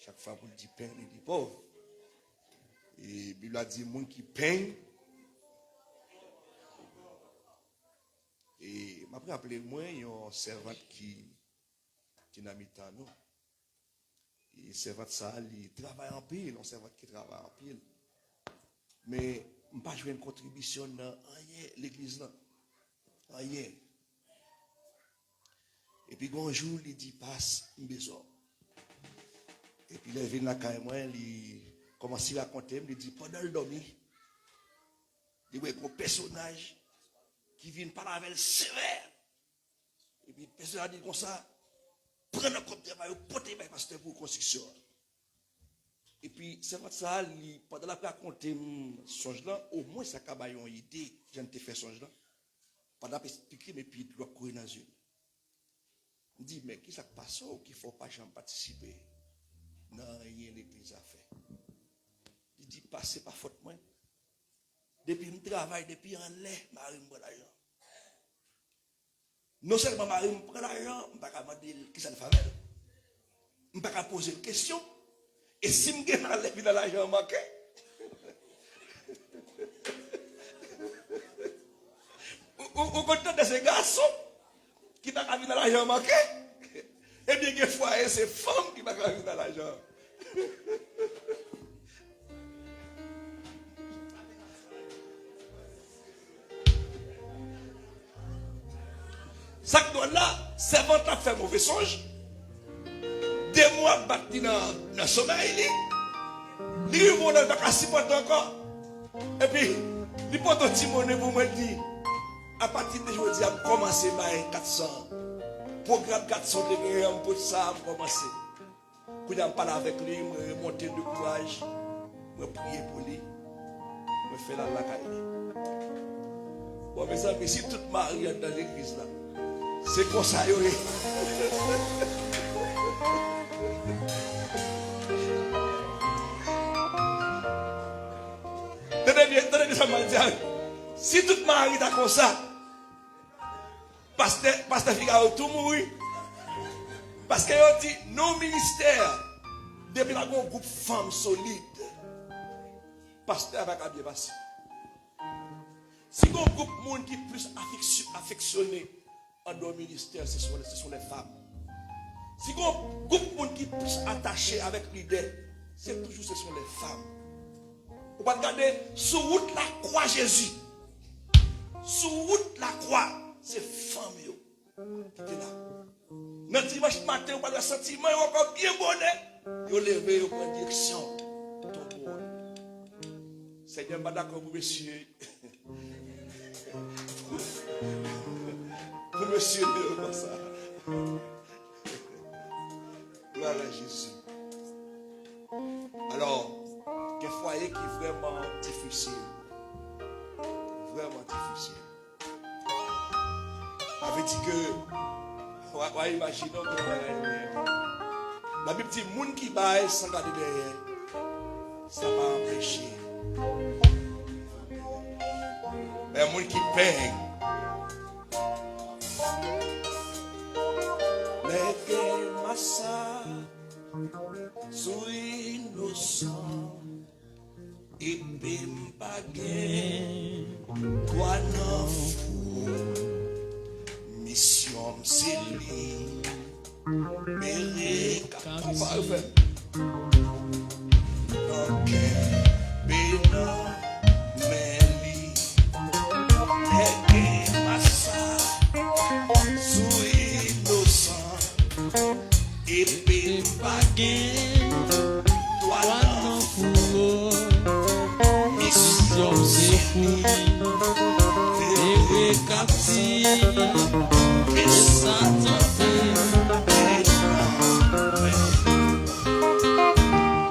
Chak fwa pou l di peng, li di pòv. E Bib la di moun ki peng. E m ap raple mwen yon sèvant ki, ki nan mitan nou. E sèvant sa a, li travay anpil, yon sèvant ki travay anpil. Men, M pa jwenn kontribisyon nan anyen legliz lan. Anyen. Epi gon jou, li di, "Pas, m bezwen w." Epi lè l vin lakay mwen, li kòmanse rakonte m, li di, pandan l dòmi, li wè gon pèsonaj ki vin pale avè l sevè. Epi pèsonaj la di l konsa, "Pran nan kòb travay ou, pote bay pastè pou rekonstriksyon an." Epi sèvant sa a, li, pandan l ap rakonte m sonj lan, omwen sa ka ba yon ide jan l te fè sonj lan. Pandan l ap esplike m, epi dlo ap kouri nan zye m. M di, "Men kisa k pase w ki fè w pa janm patisipe nan anyen legliz la fè?" Li di, "Pas, se pa fòt mwen. Depi m travay, depi anlè, mari m pran lajan." Non sèlman mari m pran lajan, m pa ka mande l kisa l fè avè l. M pa ka poze l kesyon. E si m gen malè vin nan lajan an manke? Ou, ou, ou konn tande se gason ki pa ka vin nan lajan an manke? Ebyen, gen fwaye se fanm ki pa ka vin nan lajan an. Sa k dwòl la, sèvant la ap fè move sonj. Demon ap bat li nan, nan somèy li. Li rive yon lè l pa ka sipòte ankò. Epi, li pote yon ti monnen pou mwen, li di, "Apati de jodi a, m kòmanse bay kat san. Pwogram kat san te genyen an, m pote sa a, m kòmanse." Kounye a m pale avèk li, mwen remonte l de kouraj, mwen priye pou li, mwen fè l al lakay li. Bon, mezanmi, si tout mari anndan legliz la, se konsa yo ye. Tande byen, tande byen sa m ap di a. Si tout mari ta konsa, Pastè, pastè Figaro tou mouri. Paske yo di, nan ministè, depi pa gen yon gwoup fanm solid, pastè a pa ka byen pase. Si gen yon gwoup moun ki plis afeksy-, afeksyone anndan yon ministè, se sont, ce sont les femmes. Si gen yon gwoup moun ki plis atache avèk lidè, se toujou ce sont les femmes. Ou pa t gade sou wout lakwa Jezi. Sou wout lakwa, se fanm yo ki te la. Nan dimanch maten, ou pa t wè santiman yo ankò byen bonè. Yo leve, yo pran direksyon tonbo a. Senyè, m pa dakò pou mesye. Pou mesye yo konsa. Glwa a Jezi. Alò, gen fwaye ki vrèman difisil. Vrèman difisil. Sa vle di ke, w a, w a imajine w gen yon bagay ou ye. Labib di, moun ki bay san gade dèyè, sa pa anpeche. Men moun ki pèy, lè gen masak sou inosan, epi m pa gen dwa nan fou, misyon m se li. Meri k ap konpa yo fè. Nan kenbe nan men li. Lè gen masak sou inosan. Epi m pa gen dwa nan fou. Misyon m se fou. Leve kaptif. E Satan te.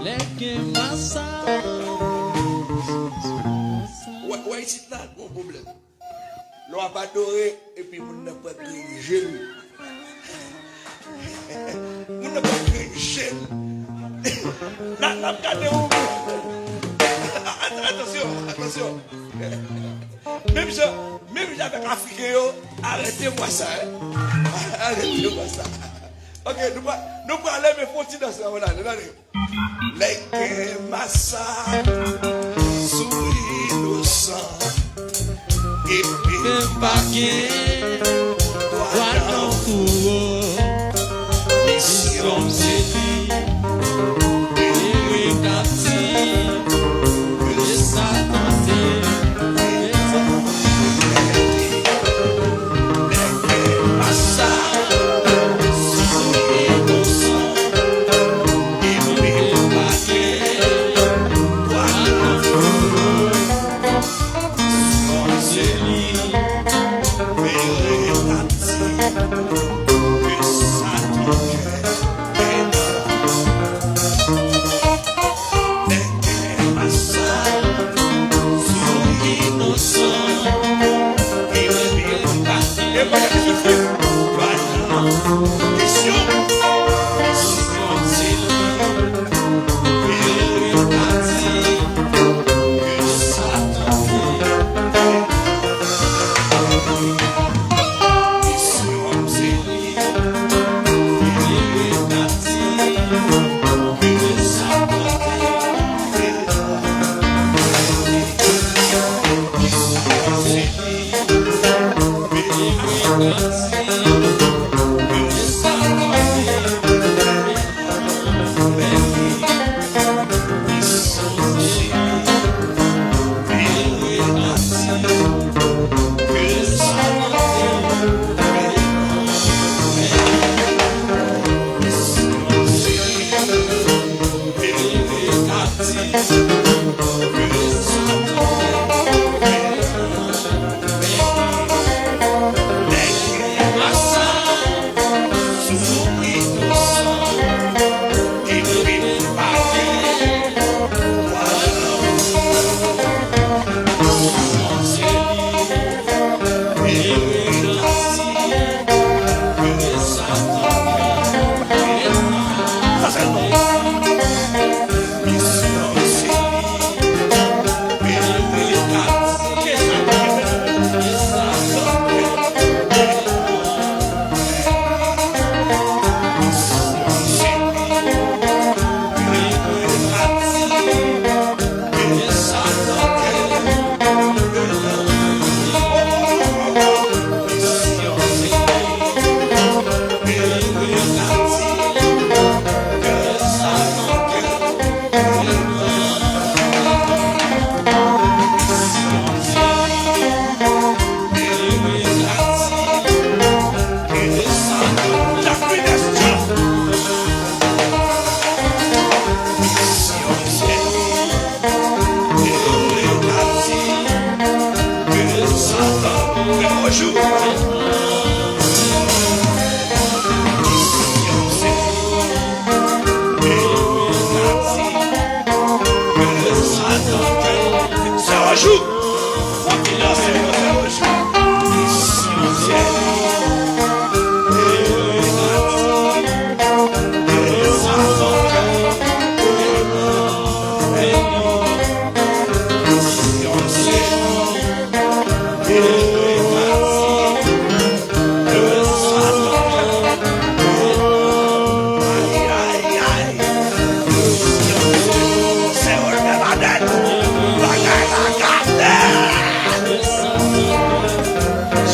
Lè gen masak. Wè, wè isit la, gon pwoblèm. Lè w ap adore, epi moun nan pran grenn je l. Moun nan pran grenn je l. N a, n ap gade ou. At-, atansyon, atansyon. Menm jan, menm jan avèk Afriken yo, arete mwa sa, en. Arete mwa sa. Ok, nou pa, nou prale, men fè yon ti dans la, vwala, nou ale. Lè gen masak sou inosan, epi m pa gen dwa nan fou. Misyon m se li, delibre kaptif de Satan.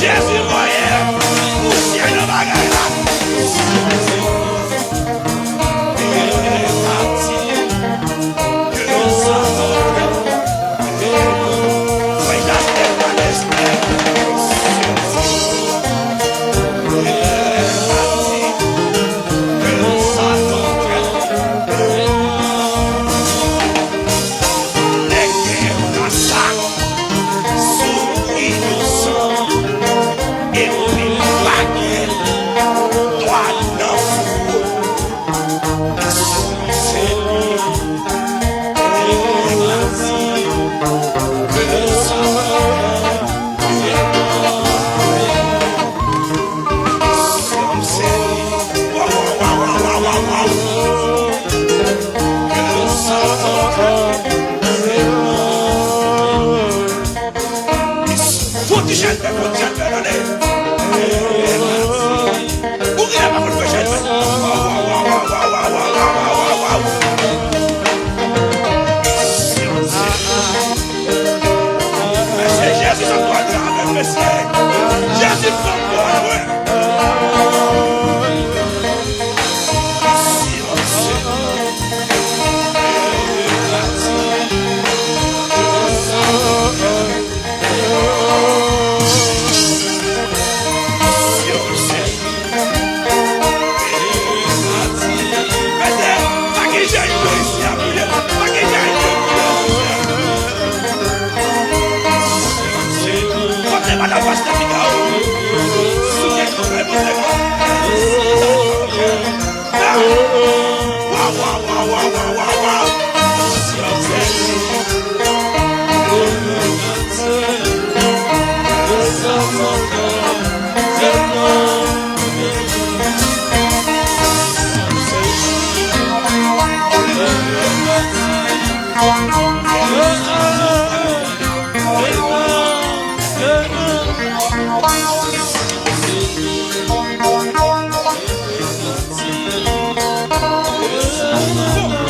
Jezi voye pousyè nan bagay la. Nèg gen yon masak sou inosan epi l pa gen dwa nan fou. Fò ti jèn fè, fò ti jèn fè, tande. Ou gen la pa konn fè jèn fè. Mesye, Jezi sa pral fè avèk mesye. Jezi pran pran mwen.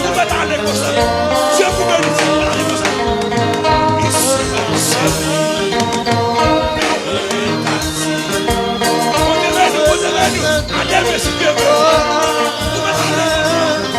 Ou mèt ale konsa. Dye pou beni, ale konsa. Bondye beni, Bondye beni. Ale, mesye, Dye beni. Ou mèt ale konsa.